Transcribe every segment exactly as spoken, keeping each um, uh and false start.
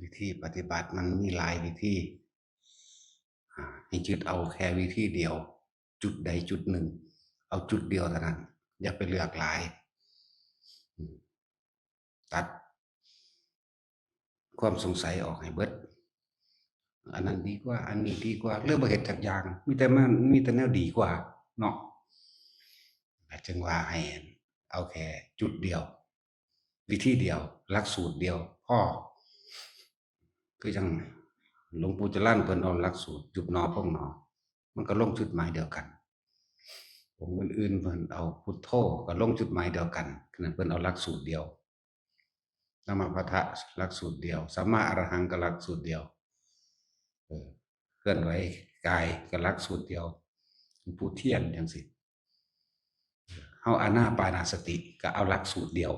วิธีปฏิบัติมันมีหลายวิธี อ่า ให้ยึดเอาแค่วิธีเดียว จุดใดจุดหนึ่ง เอาจุดเดียวเท่านั้น อย่าไปเลือกหลาย อืม ตัดความสงสัยออกให้เบิด อันนั้นดีกว่า อันนี้ดีกว่า เรื่องบ่เฮ็ดจักอย่าง มีแต่มัน มีแต่แนวดีกว่าเนาะ จึงว่าให้เอาแค่จุดเดียว วิธีเดียว หลักสูตรเดียวพอ คือจั่งหลวงปู่จรัญเพิ่นเอาหลักสูตรยุบหนอพองหนอ มันก็ลงจุดหมายเดียวกัน องค์อื่นๆเพิ่นเอาพุทโธก็ลงจุดหมายเดียวกัน ขนาดเพิ่นเอาหลักสูตรเดียว สมถะหลักสูตรเดียว สัมมาอรหังก็หลักสูตรเดียว เออ เคลื่อนไหวกายก็หลักสูตรเดียว หลวงปู่เทียนจั่งซี้ เฮาอานาปานสติก็เอาหลักสูตรเดียว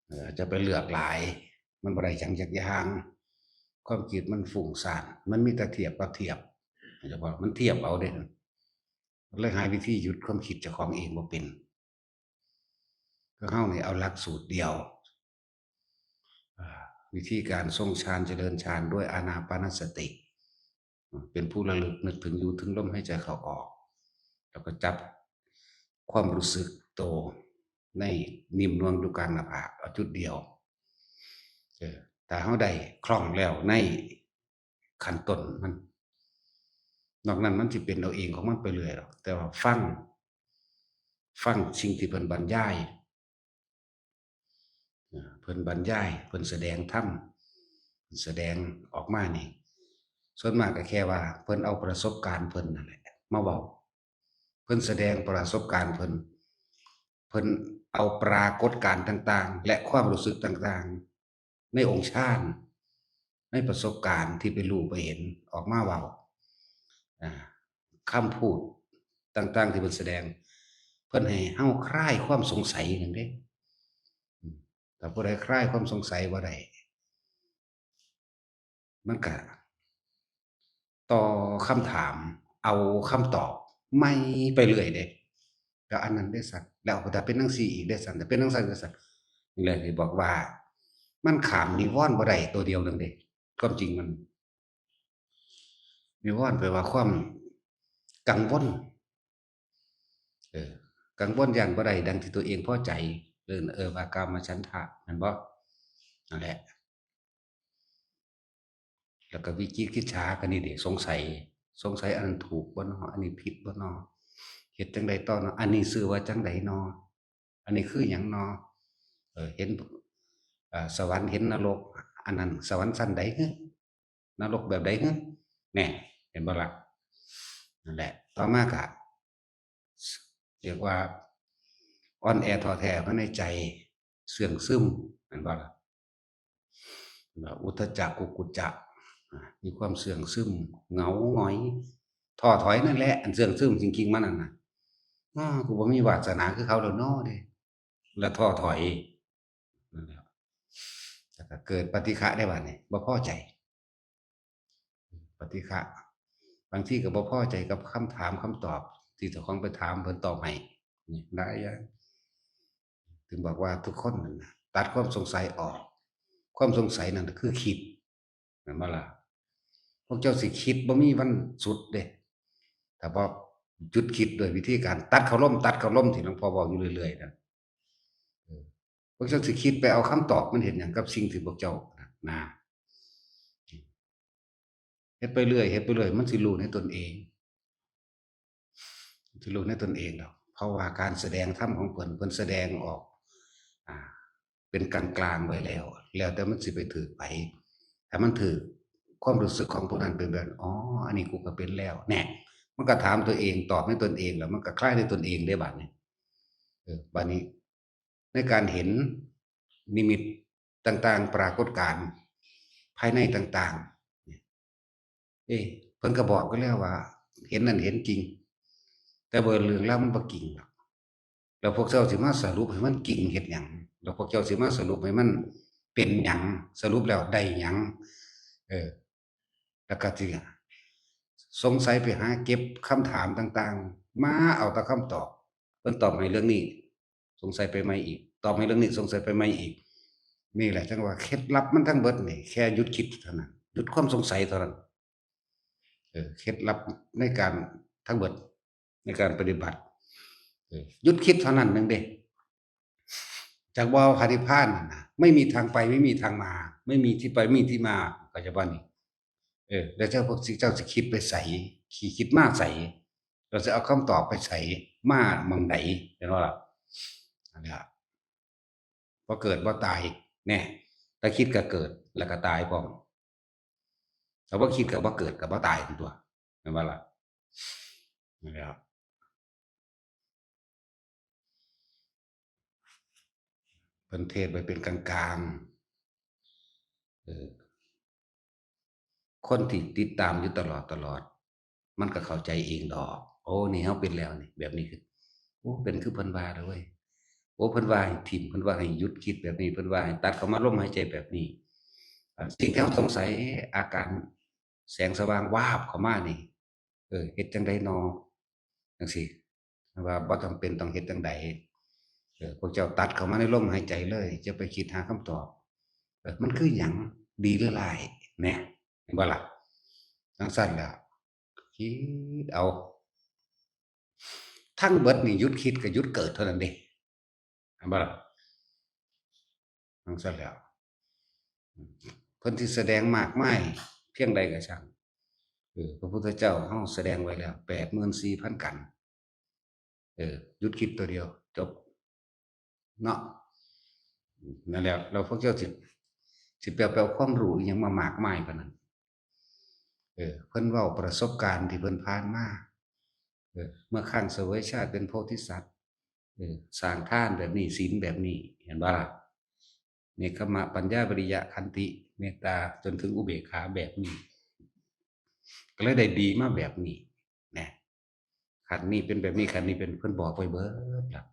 เออ จะไปเลือกหลาย มันบ่ได้หยังจักอย่าง ความคิดมันฟุ้งซ่าน มันมีแต่เทียบกับเทียบ เฉพาะมันเทียบเอาเด้ เลยหาวิธีหยุดความคิดเจ้าของเองบ่เป็น ก็เฮานี่เอาหลักสูตรเดียว อ่า วิธีการทรงฌานเจริญฌานด้วยอานาปานสติ เป็นผู้ระลึกนึกถึงอยู่ถึงลมหายใจเข้าออก แล้วก็จับความรู้สึกโตในนิ่มนวลอยู่กลางหน้าผาก เอาจุดเดียว เออ ถ้าเฮาได้คล่องแล้วในขั้นต้นมัน นอกนั้นมันสิเป็นเอาเองของมันไปเรื่อยดอก แต่ว่าฟัง ฟังสิ่งที่เพิ่นบรรยาย อ่า เพิ่นบรรยาย เพิ่นแสดงธรรม เพิ่นแสดงออกมานี่ ส่วนมากก็แค่ว่าเพิ่นเอาประสบการณ์เพิ่นนั่นแหละมาเว้า เพิ่นแสดงประสบการณ์เพิ่น เพิ่นเอาปรากฏการณ์ต่างๆ และความรู้สึกต่างๆ ในองค์ฌาน ในประสบการณ์ที่ไปรู้ไปเห็นออกมาเว้า อ่า คำพูดต่างๆที่เพิ่นแสดง เพิ่นให้เฮาคลายความสงสัยนั่นเด้ อืม ถ้าผู้ใดคลายความสงสัยบ่ได้ มันก็ต่อคำถาม เอาคำตอบใหม่ไปเรื่อยเด้ แล้วอันนั้นเด้สัน แล้วถ้าเป็นจั่งซี้อีกเด้สัน ถ้าเป็นจั่งซั้นเด้สัน นี่แหละที่บอกว่า มันข้ามนิวรณ์บ่ได้ตัวเดียวหนึ่งเด้ ความจริงมัน นิวรณ์แปลว่าความกังวล เออ กังวลย้านบ่ได้ดังที่ตัวเองพอใจ เอิ้น เออ ว่ากามฉันทะ แม่นบ่ นั่นแหละ แล้วก็วิจิกิจฉาก็นี่เด้ สงสัย สงสัยอันนั้นถูกบ่น้อ อันนี้ผิดบ่น้อ เฮ็ดจั่งใดต่อน้อ อันนี้ชื่อว่าจั่งใดน้อ อันนี้คือหยังน้อ เออ เห็น อ่า สวรรค์เห็นนรก อันนั้นสวรรค์ชั้นใดฮึ นรกแบบใดฮึ แน่ เห็นบ่ล่ะ นั่นแหละ ต่อมาก็ เรียกว่าอ่อนแอท้อแท้ภายในใจ เสื่องซึม เห็นบ่ล่ะ อุทธัจจะกุกุจจะ อ่า มีความเสื่องซึม เหงาหงอย ท้อถอยนั่นแหละ อันเสื่องซึมจริงๆมันนั่นน่ะ อ้า กูบ่มีวาสนาคือเขาแล้วน้อเด้ แล้วท้อถอย นั่นแหละ แล้วก็เกิดปฏิฆะได้บัดนี้ บ่พอใจ ปฏิฆะ บางทีก็บ่พอใจกับคำถามคำตอบที่เจ้าของไปถามเพิ่นตอบให้ นี่หลายอย่าง ถึงบอกว่าทุกคนนั่นน่ะ ตัดความสงสัยออก ความสงสัยนั่นน่ะคือคิด แม่นบ่ล่ะ พวกเจ้าสิคิดบ่มีวันสุดเด้ ถ้าบ่หยุดคิดด้วยวิธีการตัดเข้าลม ตัดเข้าลมที่หลวงพ่อบอกอยู่เรื่อยๆนั่น เออ พวกเจ้าสิคิดไปเอาคำตอบมันเฮ็ดหยังกับสิ่งที่พวกเจ้านะ เฮ็ดไปเรื่อย เฮ็ดไปเรื่อย มันสิรู้ในตนเอง สิรู้ในตนเองดอก เพราะว่าการแสดงธรรมของเพิ่น เพิ่นแสดงออก อ่า เป็นกลางๆไว้แล้ว แล้วแต่มันสิไปถืกไผ ถ้ามันถืกความรู้สึกของผู้นั้นเป็นแบบ อ๋อ อันนี้กูก็เป็นแล้ว แน่ มันก็ถามตัวเอง ตอบในตนเอง แล้วมันก็คลายในตนเองได้บัดนี้ เออ บัดนี้ ในการเห็นนิมิตต่างๆ ปรากฏการณ์ภายในต่างๆ เอ๊ะ เพิ่นก็บอกกันแล้วว่า เห็นนั่นเห็นจริง แต่ว่าเรื่องราวมันบ่จริงดอก แล้วพวกเจ้าสิมาสรุปให้มันจริงเฮ็ดหยัง แล้วพวกเจ้าสิมาสรุปให้มันเป็นหยัง สรุปแล้วได้หยัง เออ แล้วก็สิสงสัยไปหาเก็บคำถามต่างๆ มาเอาแต่คำตอบ เพิ่นตอบให้เรื่องนี้ สงสัยไปใหม่อีก ตอบให้เรื่องนี้ สงสัยไปใหม่อีก นี่แหละจังว่าเคล็ดลับมันทั้งเบิดนี่แค่หยุดคิดเท่านั้น หยุดความสงสัยเท่านั้น เออเคล็ดลับในการทั้งเบิดในการปฏิบัติ เออหยุดคิดเท่านั้นหนึ่งเด้ จากบ่าวพานิพพานน่ะนะไม่มีทางไปไม่มีทางมา ไม่มีที่ไปไม่มีที่มา เข้าใจบ่นี่ เออแล้วเจ้าพวกสิเจ้าสิคิดไปใสคิดคิดมาใสเราจะเอาคำตอบไปใสมาหม่องใดเห็นบ่ล่ะอันนี้ล่ะบ่เกิดบ่ตายแน่ถ้าคิดก็เกิดแล้วก็ตายพร้อมถ้าบ่คิดก็บ่เกิดก็บ่ตายทั้งตัวเห็นบ่ล่ะนั่นแหละครับเพิ่นเทศน์ไว้เป็นกลางๆเออ คนที่ติดตามอยู่ตลอดตลอด มันก็เข้าใจเองดอก โอ้นี่เฮาเป็นแล้วนี่แบบนี้คือโอ้เป็นคือเพิ่นว่าเลยเว้ยโอ้เพิ่นว่าให้ถิ่มเพิ่นว่าให้หยุดคิดแบบนี้เพิ่นว่าให้ตัดเข้ามาลมหายใจแบบนี้อ่าสิ่งที่เฮาสงสัยเอ๊ะอาการแสงสว่างวาบเข้ามานี่ เออเฮ็ดจังได๋นอจังซี่ว่าบ่จำเป็นต้องเฮ็ดจังได๋เออพวกเจ้าตัดเข้ามาในลมหายใจเลยจะไปคิดหาคำตอบเออมันคือหยังดีหรือร้ายแหน่เห็นบ่ล่ะจั่งซั้นล่ะคิดเอาทั้งเบิดนี่หยุดคิดก็หยุดเกิดเท่านั้นเด้เห็นบ่ล่ะจั่งซั้นแล้วเพิ่นสิแสดงมากมายเพียงใดก็ช่างเออพระพุทธเจ้าเฮาแสดงไว้แล้วแปดหมื่นสี่พันกัน เออหยุดคิดตัวเดียว จบ เนาะนั่นแหละเราพวกเจ้าสิสิไปเอาไปเอาความรู้อีหยังมามากมายปานนั้นเออเพิ่นเว้าประสบการณ์ที่เพิ่นผ่านมาเออเมื่อครั้งเสวยชาติเป็นโพธิสัตว์เออสร้างทานแบบนี้ศีลแบบนี้เห็นบ่ล่ะเนกขมะปัญญาวิริยะขันติเมตตาจนถึงอุเบกขาแบบนี้ก็เลยได้ดีมาแบบนี้นะ ขันนี้เป็นแบบนี้ขันนี้เป็นเพิ่นบอกไปเบิดแล้ว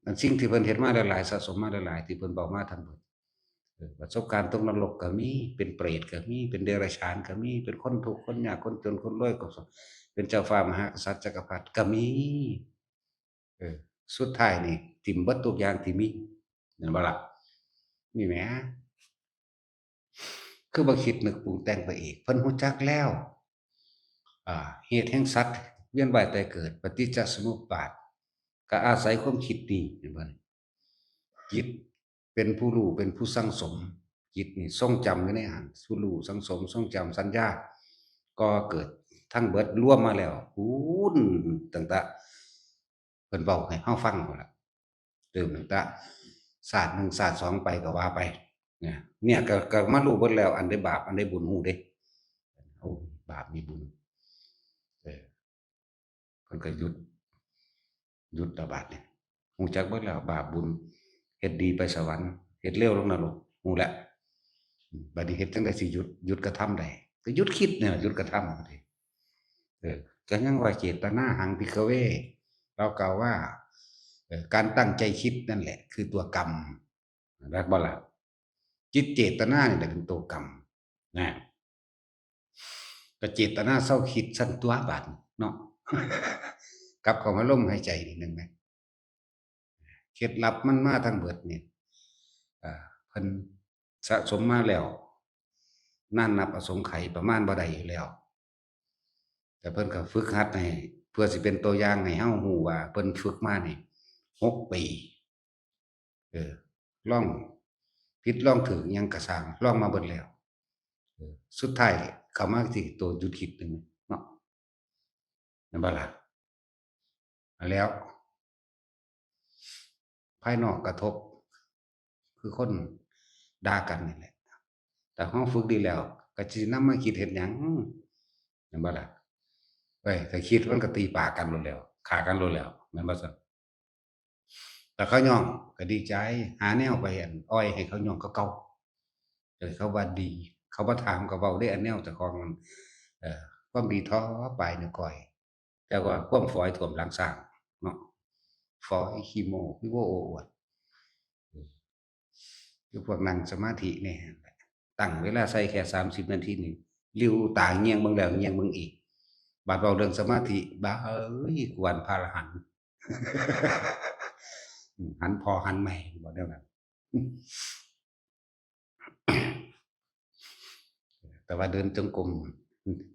อันสิ่งที่เพิ่นเฮ็ดมาหลายๆสะสมมาหลายๆที่เพิ่นบอกมาทั้งหมดเออประสบการณ์ตกนรกก็มีเป็นเปรตก็มีเป็นเดรัจฉานก็มีเป็นคนทุกข์คนยากคนจนคนรวยก็เป็นเจ้าฟ้ามหากษัตริย์จักรพรรดิก็มีเออสุดท้ายนี่ถิ่มเบิดทุกอย่างที่มีนั่นบ่ล่ะนี่แหม คือบ่คิดนึกปรุงแต่งไปอีกเพิ่นฮู้จักแล้วอ่าเหตุแห่งสัตว์เวียนว่ายตายเกิดปฏิจจสมุปบาทก็อาศัยความคิดนี่เห็นบ่จิตเป็นผู้รู้เป็นผู้สั่งสมจิตนี่ทรงจำอยู่ในหั้นผู้รู้สั่งสมทรงจำสัญญาก็เกิดทั้งเบิดรวมมาแล้วพู้นตั้งแต่ เพิ่นเว้าให้เฮาฟังพู้นล่ะเริ่มตั้งแต่ชาติหนึ่งชาติสองไปก็ว่าไปเนี่ยเนี่ยก็ก็มารู้เบิดแล้วอันใดบาปอันใดบุญฮู้เด้โอ้บาปมีบุญเออเพิ่นก็หยุดหยุดแล้วบาดนี้ฮู้จักเบิดแล้วบาปบุญเฮ็ดดีไปสวรรค์เฮ็ดเลวลงนรกฮู้แล้วบัดนี้เฮ็ดจั่งใดสิหยุดหยุดกระทำได้ก็หยุดคิดเนี่ยหยุดกระทำ เออก็ยังว่าเจตนาหัง ภิกขเว เรากล่าวว่าเออการตั้งใจคิดนั่นแหละ คือตัวกรรมรักบ่ล่ะจิตเจตนานี่แหละเป็นตัวกรรมนะก็เจตนาเศร้าคิดซั่นตัวบาดเนาะกลับเข้ามาลมหายใจนิดนึงไหม เคล็ดลับมันมาทั้งเบิดนี่อ่าเพิ่นสะสมมาแล้วนานนับอสงไขยประมาณบ่ได้อยู่แล้วแต่เพิ่นก็ฝึกหัดให้เพื่อสิเป็นตัวอย่างให้เฮาฮู้ว่าเพิ่นฝึกมานี่หกปีเออลองผิดลองถูกหยังก็ซ่างลองมาเบิดแล้วเออสุดท้ายเข้ามาที่ตัวหยุดคิดนึงเนาะ แม่นบ่ล่ะอันแล้วภายนอกกระทบ คือคนด่ากันนี่แหละแต่เฮาฝึกดีแล้วก็สินำมาคิดเฮ็ดหยังแม่นบ่ล่ะเอ้ยถ้าคิดมันก็ตีปากกันโลดแล้วฆ่ากันโลดแล้วแม่นบ่ซั่น แต่เขาย่องก็ดีใจหาแนวไปอันอ้อยให้เขาย่องก็เก่าแต่เขาว่าดี เขาบ่ถามก็เว้าได้อันแนวเจ้าของมันเอ่อความดีท้อปลายนิ้วก้อยแต่ว่าความฝอยท่วมหลังช้างเนาะฝอยขี้โม้ขี้โว้โอ้อวดคือพวกนั่งสมาธิเนี่ยตั้งเวลาใส่แค่สามสิบนาทีนี่หลิ้วตาเงี่ยงเบิ่งแล้วเงี่ยงเบิ่งอีกบาดเว้าเรื่องสมาธิบ้าเอ้ยกวนพระอรหันต์ หันพ่อหันแม่บอกเรื่องนั้น แต่ว่าเดินจงกรม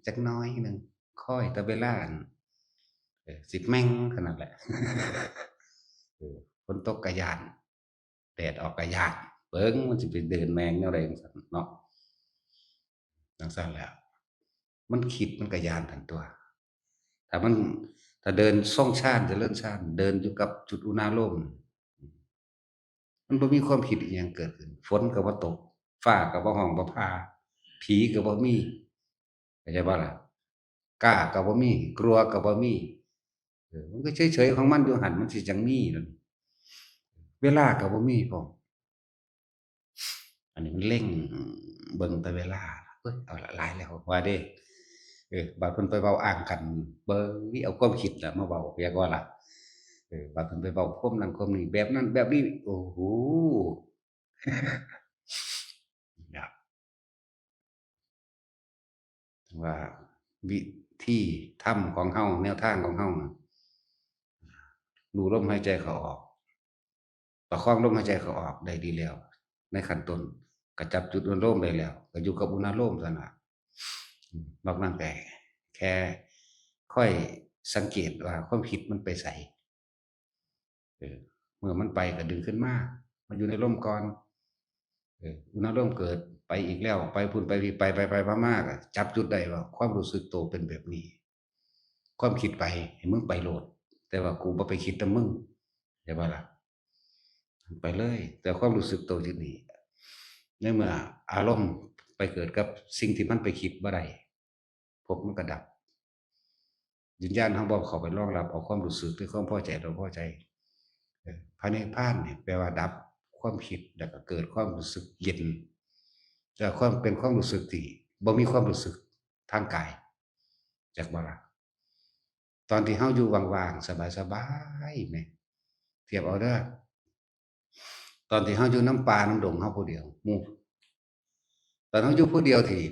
จักหน่อยหนึ่ง คอยแต่เวลาอัน เอ่อ สิแม่งขนาดแหละ เออ ฝนตกกะย้าน แดดออกกะย้าน เบิ่งมันสิไปเดินแม่งแนวใดจังซั่นเนาะ จังซั่นแหละ มันคิดมันกะย้านทันตัว ถ้ามัน ถ้าเดินทรงฌาน เจริญฌาน เดินอยู่กับจุดอุณาโลม มันบ่มีความคิดอิหยังเกิดขึ้น ฝนก็บ่ตก ฟ้าก็บ่ฮ้องบ่ผ่า ผีก็บ่มี เข้าใจบ่ล่ะ กล้าก็บ่มี กลัวก็บ่มี เออ มันก็เฉยๆของมันอยู่หั่น มันสิจั่งมีนั่น เวลาก็บ่มีพร้อม อันนี้มันเล็งเบิ่งแต่เวลา เอ้ย เอาละ หลายแล้วว่าเด้ เออ บาดเพิ่นไปเว้าอ้างกัน เบิ่ง เอาความคิดล่ะมาเว้า เปียกว่าล่ะ เออ บาดเพิ่นไปเว้าความนั้นความนี้ แบบนั้นแบบนี้ โอ้โห นะ ว่าวิธีธรรมของเฮา แนวทางของเฮาน่ะ รู้ลมหายใจเข้าออก ประคองลมหายใจเข้าออกได้ดีแล้ว ในขั้นต้น ก็จับจุดอุณาโลมได้แล้ว ก็อยู่กับอุณาโลมซั่นน่ะ อืม นอกนั้นก็แค่คอยสังเกตว่าความคิดมันไปไส เออ เมื่อมันไปก็ดึงขึ้นมา มาอยู่ในลมก่อน เออ อุณาโลมเกิด ไปอีกแล้ว ไปพุ้นไปพี้ ไปไปไปมามา ก็จับจุดได้ว่าความรู้สึกโตเป็นแบบนี้ ความคิดไป ให้มึงไปโลด แต่ว่ากูบ่ไปคิดนำมึง เข้าใจบ่ล่ะ ไปเลย แต่ความรู้สึกโตอยู่นี่ ในเมื่ออารมณ์ไปเกิดกับสิ่งที่มันไปคิดบ่ได้ ภพมันก็ดับ วิญญาณเฮาบ่เข้าไปรองรับเอาความรู้สึกหรือความพอใจบ่พอใจ เออ พระนิพพานนี่แปลว่าดับความคิด แล้วก็เกิดความรู้สึกเย็น แต่ความ เป็นความรู้สึกที่บ่มีความรู้สึกทางกาย จักบ่ล่ะ ตอนที่เฮาอยู่ว่างๆ สบายๆ แหม เทียบเอาเด้อ ตอนที่เฮาอยู่นำป่านำดงเฮาผู้เดียว หมู่ ตอนเฮาอยู่ผู้เดียวที่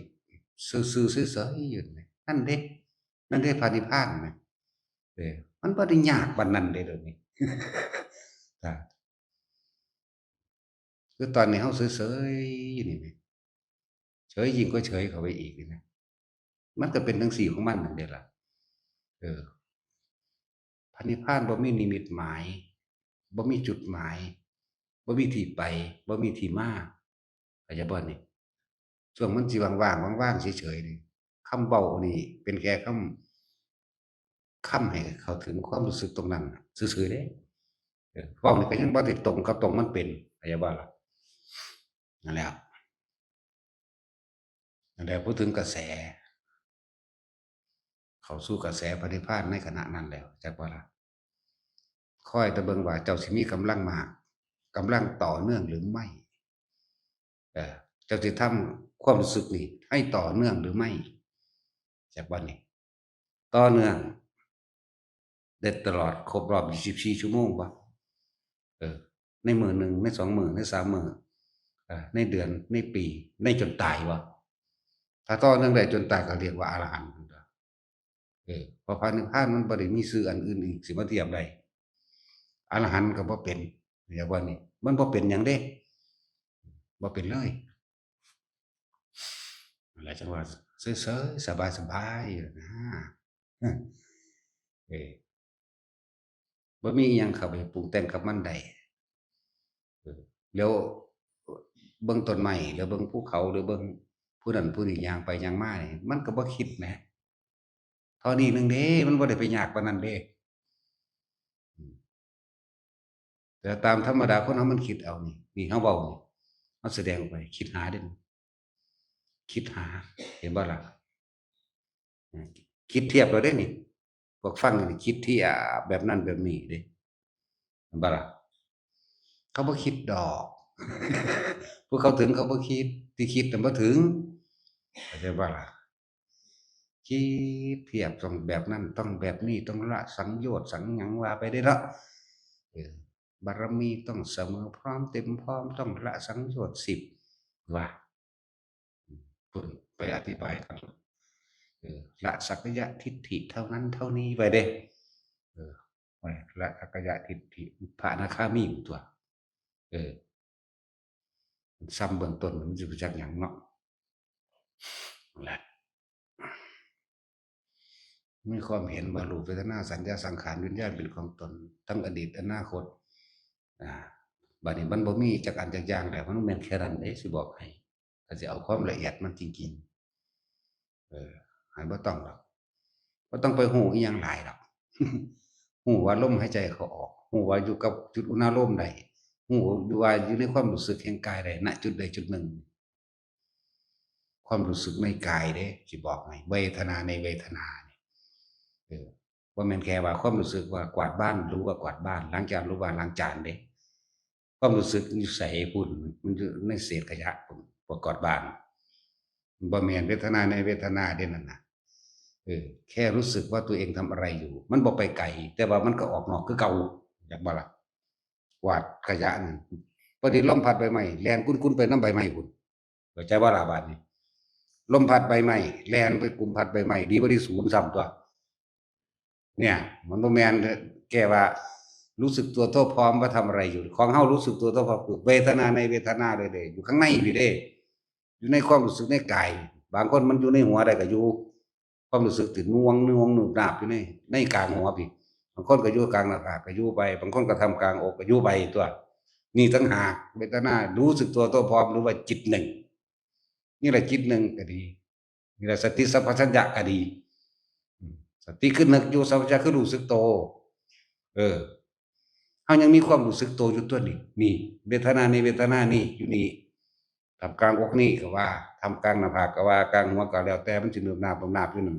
ซื่อๆ เฉยๆ อยู่แหม นั่นเด้ นั่นเด้พระนิพพานแหม เออ มันบ่ได้ยากปานนั้นเด้เดี๋ยวนี้ จ้ะ คือตอนนี้เฮาเฉยๆ อยู่นี่แหม เฉยยิ่งกว่าเฉยเข้าไปอีกนี่นะ มันก็เป็นจั่งซี้ของมันนั่นเด้ล่ะ เออ พระนิพพานบ่มีนิมิตหมาย บ่มีจุดหมาย บ่มีที่ไป บ่มีที่มา เข้าใจบ่นี่ ช่วงมันสิว่างๆ ว่างๆ เฉยๆ นี่ คำเว้านี่เป็นแค่คำ คำให้เข้าถึงความรู้สึกตรงนั้นน่ะ ซื่อๆ เด้ เออ เว้านี่ก็ยังบ่ได้ตรงกับตรงมันเป็น เข้าใจบ่ล่ะ นั่นแหละ นั่นแหละ พูดถึงกระแส เข้าสู่กระแสพระนิพพานในขณะนั้นแล้ว จักว่าล่ะ คอยแต่เบิ่งว่าเจ้าสิมีกำลังมาก กำลังต่อเนื่องหรือไม่ เออ เจ้าสิทำความรู้สึกนี่ให้ต่อเนื่องหรือไม่ จักว่านี่ ต่อเนื่อง ได้ตลอดครบรอบยี่สิบสี่ชั่วโมงบ่ เออ ในมื้อหนึ่ง ในสองมื้อ ในสามมื้อ เออ ในเดือน ในปี ในจนตายบ่ ถ้าต่อเนื่องได้จนตายก็เรียกว่าอรหันต์ เออ เพราะพระนิพพานมันบ่ได้มีชื่ออันอื่นอีกสิมาเทียบได้ อรหันต์ก็บ่เป็น เรียกว่านี่ มันบ่เป็นหยังเด้ บ่เป็นเลย นั่นแหละจั่งว่าเฉยๆ สบายๆ อยู่นะ เออ บ่มีอิหยังเข้าไปปรุงแต่งกับมันได้ เออ แล้วเบิ่งต้นไม้ แล้วเบิ่งภูเขา หรือเบิ่งผู้นั้นผู้นี้ย่างไปย่างมานี่ มันก็บ่คิดแหม เท่านี้หนึ่งเด้ มันบ่ได้ไปยากปานนั้นเด้ อืม แต่ตามธรรมดาคนเฮามันคิดเอานี่ นี่เฮาเว้านี่ เฮาแสดงออกไป คิดหาเด้ คิดหา เห็นบ่ล่ะ อืม คิดเทียบแล้วเด้นี่ พวกฟังนี่คิดเทียบแบบนั้นแบบนี้เด้ เห็นบ่ล่ะ เขาบ่คิดดอก ผู้เข้าถึงเขาบ่คิด ที่คิดน่ะบ่ถึง เข้าใจบ่ล่ะ คิดเทียบต้องแบบนั้น ต้องแบบนี้ ต้องละสังโยชน์สังหยังว่าไปเด้เนาะ เออ บารมีต้องเสมอพร้อมเต็มพร้อม ต้องละสังโยชน์สิบ ว่า อืม เพิ่นไปอธิบายกัน เออ ละสักกายทิฏฐิเท่านั้นเท่านี้ไปเด้ เออ ไปละสักกายทิฏฐิ พระอนาคามีตัว เออ ซ้ำเบื้องต้นมันสิรู้จักหยังเนาะ นั่นแหละ มีความเห็นว่ารูปเวทนาสัญญาสังขารวิญญาณเป็นของตน ทั้งอดีตอนาคต อ่า บัดนี้มันบ่มีจักอันจักอย่างแล้ว มันแม่นแค่นั้นเด้ สิบอกให้ ถ้าสิเอาความละเอียดมันจริงๆ เออ ให้บ่ต้องดอก บ่ต้องไปฮู้อีหยังหลายดอก ฮู้ว่าลมหายใจเข้าออก ฮู้ว่าอยู่กับจุดอุณาโลมได้ ฮู้ว่าอยู่ในความรู้สึกแห่งกายได้ ณ จุดใดจุดหนึ่ง ความรู้สึกในกายเด้ สิบอกให้ เวทนาในเวทนาเนี่ย เออ บ่แม่นแค่ว่าความรู้สึกว่ากวาดบ้านหรือว่ากวาดบ้าน ล้างจานหรือว่าล้างจานเด้ ความรู้สึกอยู่ไสพุ้น มันอยู่ในเศษขยะพุ้น พวกกวาดบ้าน บ่แม่นเวทนาในเวทนาเด้นั่นน่ะ เออ แค่รู้สึกว่าตัวเองทำอะไรอยู่ มันบ่ไปไกล แต่ว่ามันก็ออกนอกคือเก่า จักบ่ล่ะ กวาดขยะนั่น พอดีลมพัดใบไม้ แล่นกุนๆ ไปนำใบไม้พุ้น เข้าใจบ่ล่ะบาดนี้ ลมพัดใบไม้ แล่นไปกุมพัดใบไม้ ดีกว่าที่ศูนย์ซ้ำตั๊ว เนี่ย มันบ่แม่น แก้ว่า รู้สึกตัวทั่วพร้อมว่าทำอะไรอยู่ ของเฮารู้สึกตัวทั่วพร้อมคือเวทนาในเวทนาเลยเด้ อยู่ข้างในพี้เด้ อยู่ในความรู้สึกในกาย บางคนมันอยู่ในหัวได้ก็อยู่ ความรู้สึกที่หน่วงหน่วงหนุบหนาบอยู่ใน ในกลางหัวพี้ บางคนก็อยู่กลางหน้าผากก็อยู่ไป บางคนก็ทำกลางอกก็อยู่ไปตั๊ว นี่ต่างหาก เวทนารู้สึกตัวทั่วพร้อมหรือว่าจิตหนึ่ง นี่แหละจิตหนึ่งก็ดี นี่แหละสติสัมปชัญญะก็ดี อืม สติคือนึกอยู่ สัมปชัญญะคือรู้สึกโต เออ เฮายังมีความรู้สึกโตอยู่ตั๊วนี่ นี่ เวทนานี่ เวทนานี่ อยู่นี่ ท่ามกลางอกนี่ก็ว่า ท่ามกลางหน้าผากก็ว่า กลางหัวก็แล้วแต่มันสิหนุบหนาบหนุบหนาบอยู่นั่น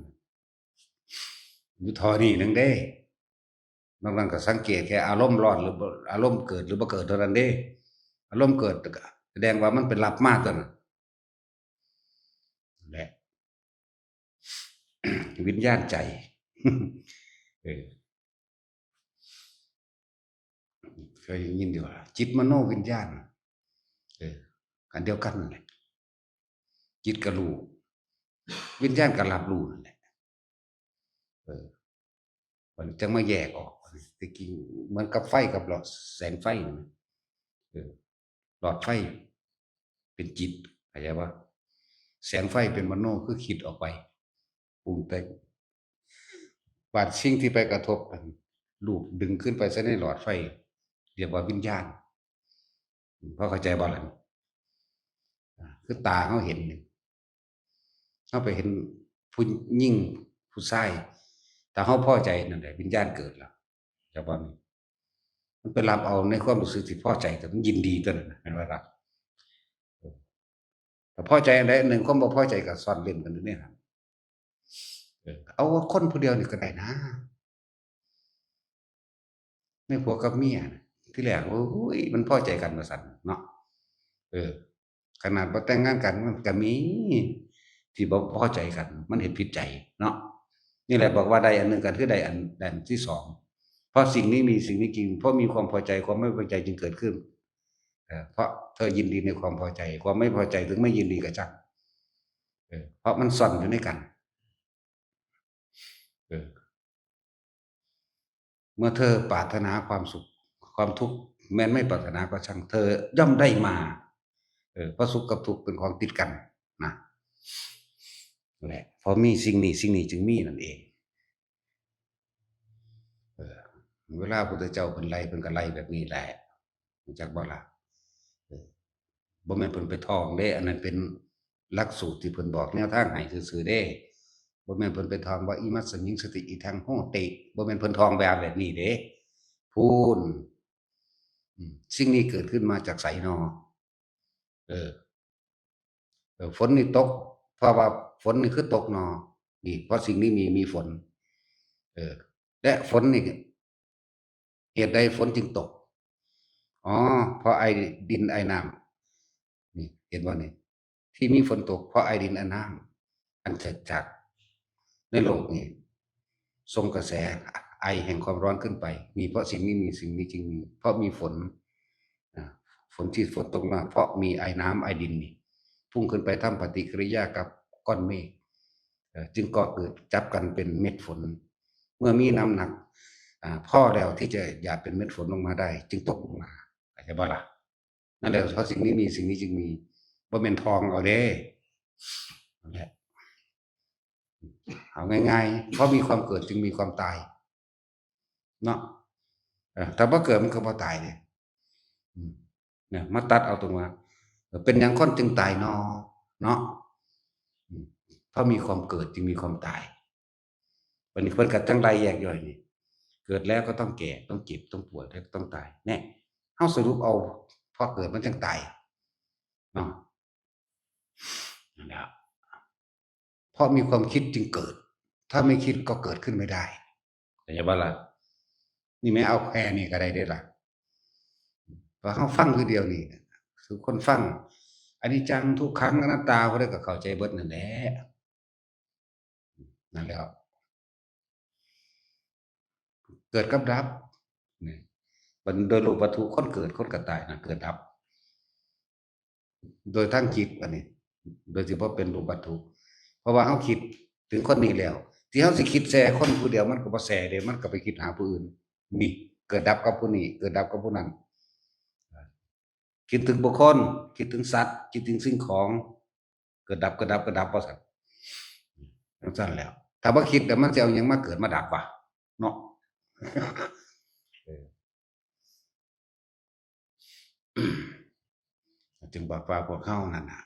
อยู่ท่อนี่หนึ่งเด้ นอกนั้นก็สังเกตแค่อารมณ์ร้อนหรือบ่ อารมณ์เกิดหรือบ่เกิดเท่านั้นเด้ อารมณ์เกิดก็แสดงว่ามันเป็นรับมาตั๊วนั้น และ วิญญาณใจ เออ เคยได้ยินอยู่ว่า จิตมโนวิญญาณ เออ อันเดียวกันนั่นแหละ จิตก็รู้ วิญญาณก็รับรู้นั่นแหละ เออ มันจั่งมาแยกออก แต่กี้เหมือนกับไฟกับหลอดแสงไฟนั่นน่ะ เออ หลอดไฟเป็นจิต เข้าใจปะ แสงไฟเป็นมโน คือคิดออกไป ปรุงแต่ง บาดสิ่งที่ไปกระทบกัน ลูกดึงขึ้นไปใส่ในหลอดไฟ เรียกว่าวิญญาณ พอเข้าใจบ่ล่ะ อ่า คือตาเฮาเห็นนี่ เฮาไปเห็นผู้หญิงผู้ชาย ถ้าเฮาพอใจนั่นแหละ วิญญาณเกิดแล้ว จักบ่ มันไปรับเอาในความรู้สึกที่พอใจ แต่มันยินดีตั๊วนั้นน่ะ แม่นบ่ล่ะ เออ ถ้าพอใจอันใดอันหนึ่ง ความบ่พอใจก็ซ่อนเร้นกันอยู่ในหั้น เออ เอาว่าคนผู้เดียวนี่ก็ได้นะ ในผัวกับเมียน่ะ ทีแรก โอ้ย มันพอใจกันว่าซั่นเนาะ เออ ขนาดบ่แต่งงานกันมันก็มีที่บ่พอใจกัน มันเฮ็ดผิดใจเนาะ นี่แหละบอกว่าได้อันหนึ่งก็คือได้อัน ได้อันที่สอง เพราะสิ่งนี้มีสิ่งนี้จริง เพราะมีความพอใจ ความไม่พอใจจึงเกิดขึ้น เออ เพราะเธอยินดีในความพอใจ ความไม่พอใจถึงไม่ยินดีก็ช่าง เออ เพราะมันซ่อนอยู่ในกัน เออ เมื่อเธอปรารถนาความสุข ความทุกข์แม้นไม่ปรารถนาก็ช่าง เธอย่อมได้มา เออ เพราะสุขกับทุกข์เป็นของติดกันนะ แหละ เพราะมีสิ่งนี้ สิ่งนี้จึงมีนั่นเอง เออ เวลาพุทธเจ้าเพิ่นไล่ เพิ่นก็ไล่แบบนี้แหละ รู้จักบ่ล่ะ เออ บ่แม่นเพิ่นไปท่องเด้ อันนั้นเป็นหลักสูตรที่เพิ่นบอกแนวทางให้ซื่อๆเด้ บ่แม่นเพิ่นไปท่องว่า อิมัสสมิงสติ อิทังโหติ บ่แม่นเพิ่นท่องแบบ แบบนี้เด้ พู้น อืม สิ่งนี้เกิดขึ้นมาจากไสนอ เออ เออ ฝนนี่ตก เพราะว่าฝนนี่คือตกนอ นี่ เพราะสิ่งนี้มี มีฝน เออ และฝนนี่ เหตุใดฝนจึงตก อ๋อ เพราะไอดินไอน้ำ นี่ เห็นบ่นี่ ที่มีฝนตก เพราะไอดินไอน้ำ อันเกิดจากในโลกนี่ ส่งกระแสไอแห่งความร้อนขึ้นไป มีเพราะสิ่งนี้มี สิ่งนี้จึงมี เพราะมีฝน อ่า ฝนที่ฝนตกมา เพราะมีไอน้ำไอดินนี่ พุ่งขึ้นไปทำปฏิกิริยากับก้อนเมฆ เอ่อ จึงก่อเกิดจับกันเป็นเม็ดฝน เมื่อมีน้ำหนัก อ่า พอแล้วที่จะหยาดเป็นเม็ดฝนลงมาได้ จึงตกลงมา เข้าใจบ่ล่ะ นั่นแหละ เพราะสิ่งนี้มี สิ่งนี้จึงมี บ่แม่นทองเอาเด้ นั่นแหละ เอาง่ายๆ เพราะมีความเกิดจึงมีความตาย เนาะ เออ ถ้าบ่เกิดมันก็บ่ตายเด้ อืม เนี่ย มาตัดเอาตรงว่า เออ เป็นหยังคนจึงตายนอ เนาะ อืม เพราะมีความเกิดจึงมีความตาย วันนี้เพิ่นก็จั่งไล่แยกย่อยนี่ เกิดแล้วก็ต้องแก่ ต้องเจ็บ ต้องป่วย แล้วก็ต้องตาย เนี่ย เฮาสรุปเอา พอเกิดมันจั่งตาย เนาะ นั่นแหละ เพราะมีความคิดจึงเกิด ถ้าไม่คิดก็เกิดขึ้นไม่ได้ เข้าใจบ่ล่ะ? นี่แม่เอาแค่นี้ก็ได้เด้อล่ะ ว่าเฮาฟังคือเดียวนี่ ทุกคนฟัง อนิจจัง ทุกขัง อนัตตา ผู้ใดก็เข้าใจเบิดนั่นแหละ นั่นแหละ เกิดกับดับ นี่ มันโดยรูปวัตถุ คนเกิด คนก็ตายนะ เกิดดับ โดยทางจิตอันนี้ โดยที่บ่เป็นรูปวัตถุ เพราะว่าเฮาคิดถึงคนนี้แล้ว ที่เฮาสิคิดแซ่คนผู้เดียว มันก็บ่แซ่เด้ มันก็ไปคิดหาผู้อื่น นี่ เกิดดับกับผู้นี้ เกิดดับกับผู้นั้น คิดถึงบุคคล คิดถึงสัตว์ คิดถึงสิ่งของ เกิดดับ เกิดดับ เกิดดับ ว่าซั่น จั่งซั่นแล้ว ถ้าบ่คิดแล้วมันสิเอาหยังมาเกิดมาดับวะ เนาะ เออ จึงบอกว่าพวกเฮานั่นน่ะ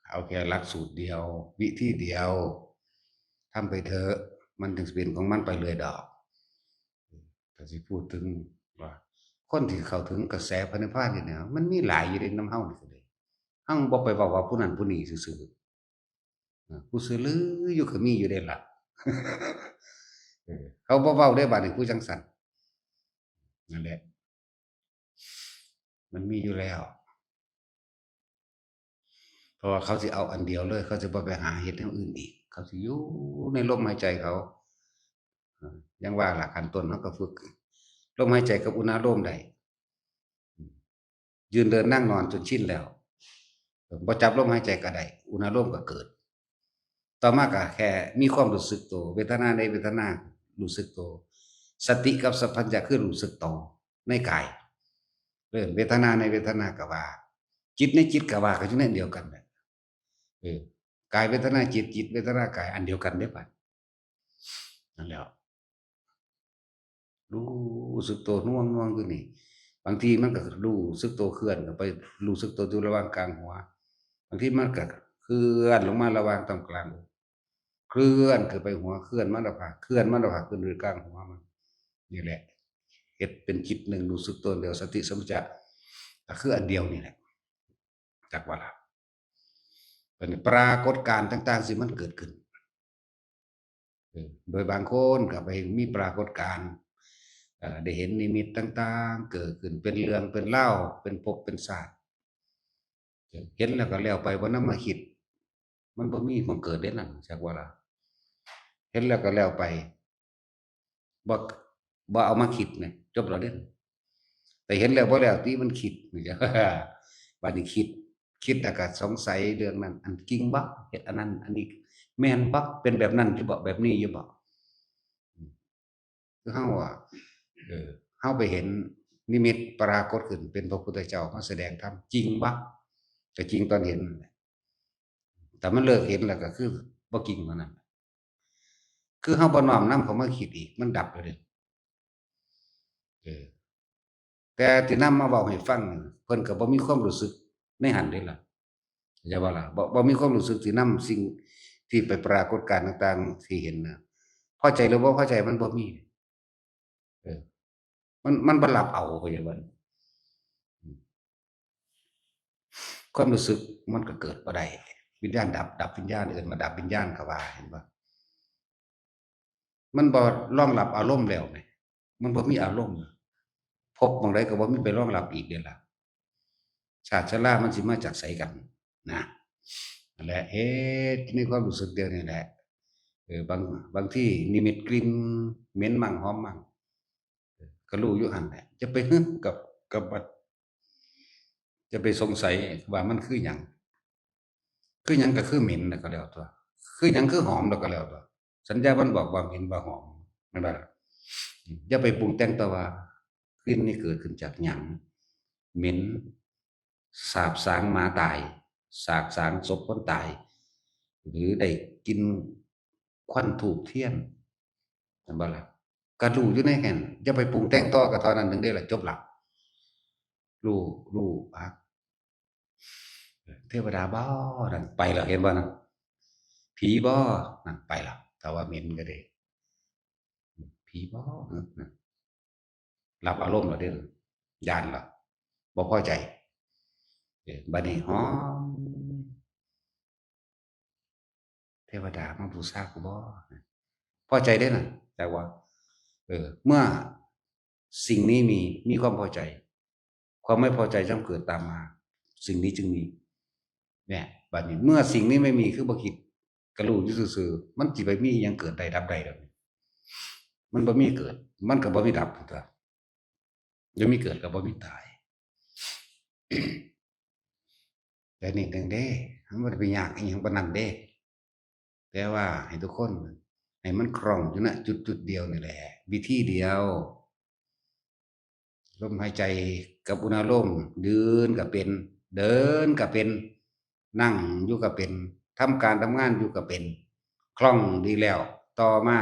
เอาแค่หลักสูตรเดียว วิธีเดียว ทำไปเถอะ มันถึงสิเป็นของมันไปเรื่อยดอก ถ้าสิพูดถึงว่า คนที่เข้าถึงกระแสพระนิพพานนี่นะ มันมีหลายอยู่ในนำเฮานี่ก็เลย เฮาบ่ไปเว้าว่าผู้นั้นผู้นี้ซื่อๆ เออ ผู้ซื่อลืออยู่ก็มีอยู่เด้ล่ะ เออ เขาบ่เว้าได้บาดนี้ ผู้จั่งซั่น นั่นแหละ มันมีอยู่แล้ว เพราะว่าเขาสิเอาอันเดียวเลย เขาสิบ่ไปหาเฮ็ดแนวอื่นอีก เขาสิอยู่ในลมหายใจเขา เออ อย่างว่าล่ะ ขั้นต้นเขาก็ฝึก ลมหายใจกับอุณาโลมได้ ยืนเดินนั่งนอนจนชินแล้ว บ่จับลมหายใจก็ได้ อุณาโลมก็เกิด ต่อมาก็แค่มีความรู้สึกตัว เวทนาในเวทนารู้สึกตัว สติกับสัมปชัญญะคือรู้สึกตัวในกาย เออ เวทนาในเวทนาก็ว่า จิตในจิตก็ว่า ก็อยู่ในอันเดียวกันแหละ เออ กายเวทนาจิต จิตเวทนากาย อันเดียวกันเด้บัด นั่นแหละ รู้สึกตัวน่วงๆ อยู่นี่ บางทีมันก็รู้สึกตัวเคลื่อนออกไป รู้สึกตัวอยู่ระหว่างกลางหัว บางทีมันก็เคลื่อนลงมาระหว่างตรงกลาง เคลื่อนขึ้นไปหัว เคลื่อนมาหน้าผาก เคลื่อนมาหน้าผาก ขึ้นไปกลางหัวมัน นี่แหละ เฮ็ดเป็นจิตหนึ่ง รู้สึกตัวเดียว สติสัมปชัญญะ ก็คืออันเดียวนี่แหละ จักว่าล่ะ เป็นปรากฏการณ์ต่างๆ ที่มันเกิดขึ้น เออ โดยบางคนก็ไปมีปรากฏการณ์ เอ่อ ได้เห็นนิมิตต่างๆ เกิดขึ้น เป็นเรื่องเป็นราว เป็นภพเป็นชาติ เห็นแล้วก็แล้วไป บ่นำมาคิด มันบ่มีหม่องเกิดเด้นั่น จักว่าล่ะ เห็นแล้วก็แล้วไป บ่ บ่เอามาคิดนะ จบแล้วเด้ แต่เห็นแล้วบ่แล้วติ มันคิดนี่จ้ะ บัดนี้คิด คิดแล้วก็สงสัยเรื่องนั้น อันจริงบ่ เฮ็ดอันนั้น อันนี้แม่นบ่ เป็นแบบนั้นอยู่บ่ แบบนี้อยู่บ่ อืม คือเฮาอะ เออ เฮาไปเห็นนิมิตปรากฏขึ้นเป็นพระพุทธเจ้ามาแสดงธรรม จริงบ่ ก็จริงตอนเห็นนั่นแหละ แต่มันเลิกเห็นแล้วก็คือบ่จริงเท่านั้น คือเฮาบ่น้อมนำเข้ามาคิดอีก มันดับแล้วเด้ เออ แต่ที่นำมาเว้าให้ฟังนี่ เพิ่นก็บ่มีความรู้สึกในหั้นเด้ล่ะ เข้าใจบ่ล่ะ บ่ บ่มีความรู้สึกที่นำสิ่งที่ไปปรากฏการณ์ต่างๆ ที่เห็นน่ะ พอใจหรือบ่พอใจมันบ่มี เออ มัน มันบ่รับเอา เข้าใจบ่ อืม ความรู้สึกมันก็เกิดบ่ได้ วิญญาณดับ ดับวิญญาณ เอิ้นว่าดับวิญญาณก็ว่า เห็นบ่ มันบ่รองรับอารมณ์แล้วไง มันบ่มีอารมณ์ ภพหม่องใดก็บ่มีไปรองรับอีกเด้ล่ะ ชาติชรามันสิมาจากไสกันนะ นั่นแหละ เฮ็ดในความรู้สึกเดียวนี่แหละ เออ บาง บางทีนิมิตกลิ่นเหม็นมั่งหอมมั่ง เออ ก็รู้อยู่หั่นแหละ จะไป กับ กับ จะไปสงสัยว่ามันคือหยัง คือหยังก็คือเหม็นน่ะก็แล้วตัว คือหยังคือหอมแล้วก็แล้วตัว สัญญามันบอกว่าเหม็นว่าหอม แม่นบ่ล่ะ อย่าไปปรุงแต่งต่อว่ากลิ่นนี่เกิดขึ้นจากหยัง เหม็น สาบสางหมาตาย สาบสางศพคนตาย หรือได้กินควันธูปเทียน เห็นบ่ล่ะ ก็รู้อยู่ในหั้น อย่าไปปรุงแต่งต่อ ก็เท่านั้นหนึ่งเด้อล่ะ จบละ รู้ รู้ อ่ะ เทวดาบ่ นั่นไปแล้ว เห็นบ่นั่น ผีบ่ นั่นไปแล้ว ถ้าว่าเหม็นก็ได้ ผีบ่ นั่น รับอารมณ์แล้วเด้อ ย้านแล้ว บ่พอใจ เออ บัดนี้หอม เทวดามาบูชากูบ่ พอใจเด้อน่ะ แต่ว่า เออ เมื่อสิ่งนี้มี มีความพอใจ ความไม่พอใจย่อมเกิดตามมา สิ่งนี้จึงมี เนี่ย บัดนี้ เมื่อสิ่งนี้ไม่มี คือบ่คิด ก็รู้อยู่ซื่อๆ มันสิไปมีอิหยังเกิดได้ดับได้ดอก มันบ่มีเกิด มันก็บ่มีดับ พุทธะ บ่มีเกิดก็บ่มีตาย แต่นี่หนึ่งเด้ มันบ่ได้ไปยากอิหยังปานนั้นเด้ แต่ว่าให้ทุกคนให้มันคล่องอยู่ณจุดจุดเดียวนี่แหละ วิธีเดียว ลมหายใจกับอุณาโลม ยืนก็เป็น เดินก็เป็น นั่งอยู่ก็เป็น ทำการทำงานอยู่ก็เป็น คล่องดีแล้ว ต่อมา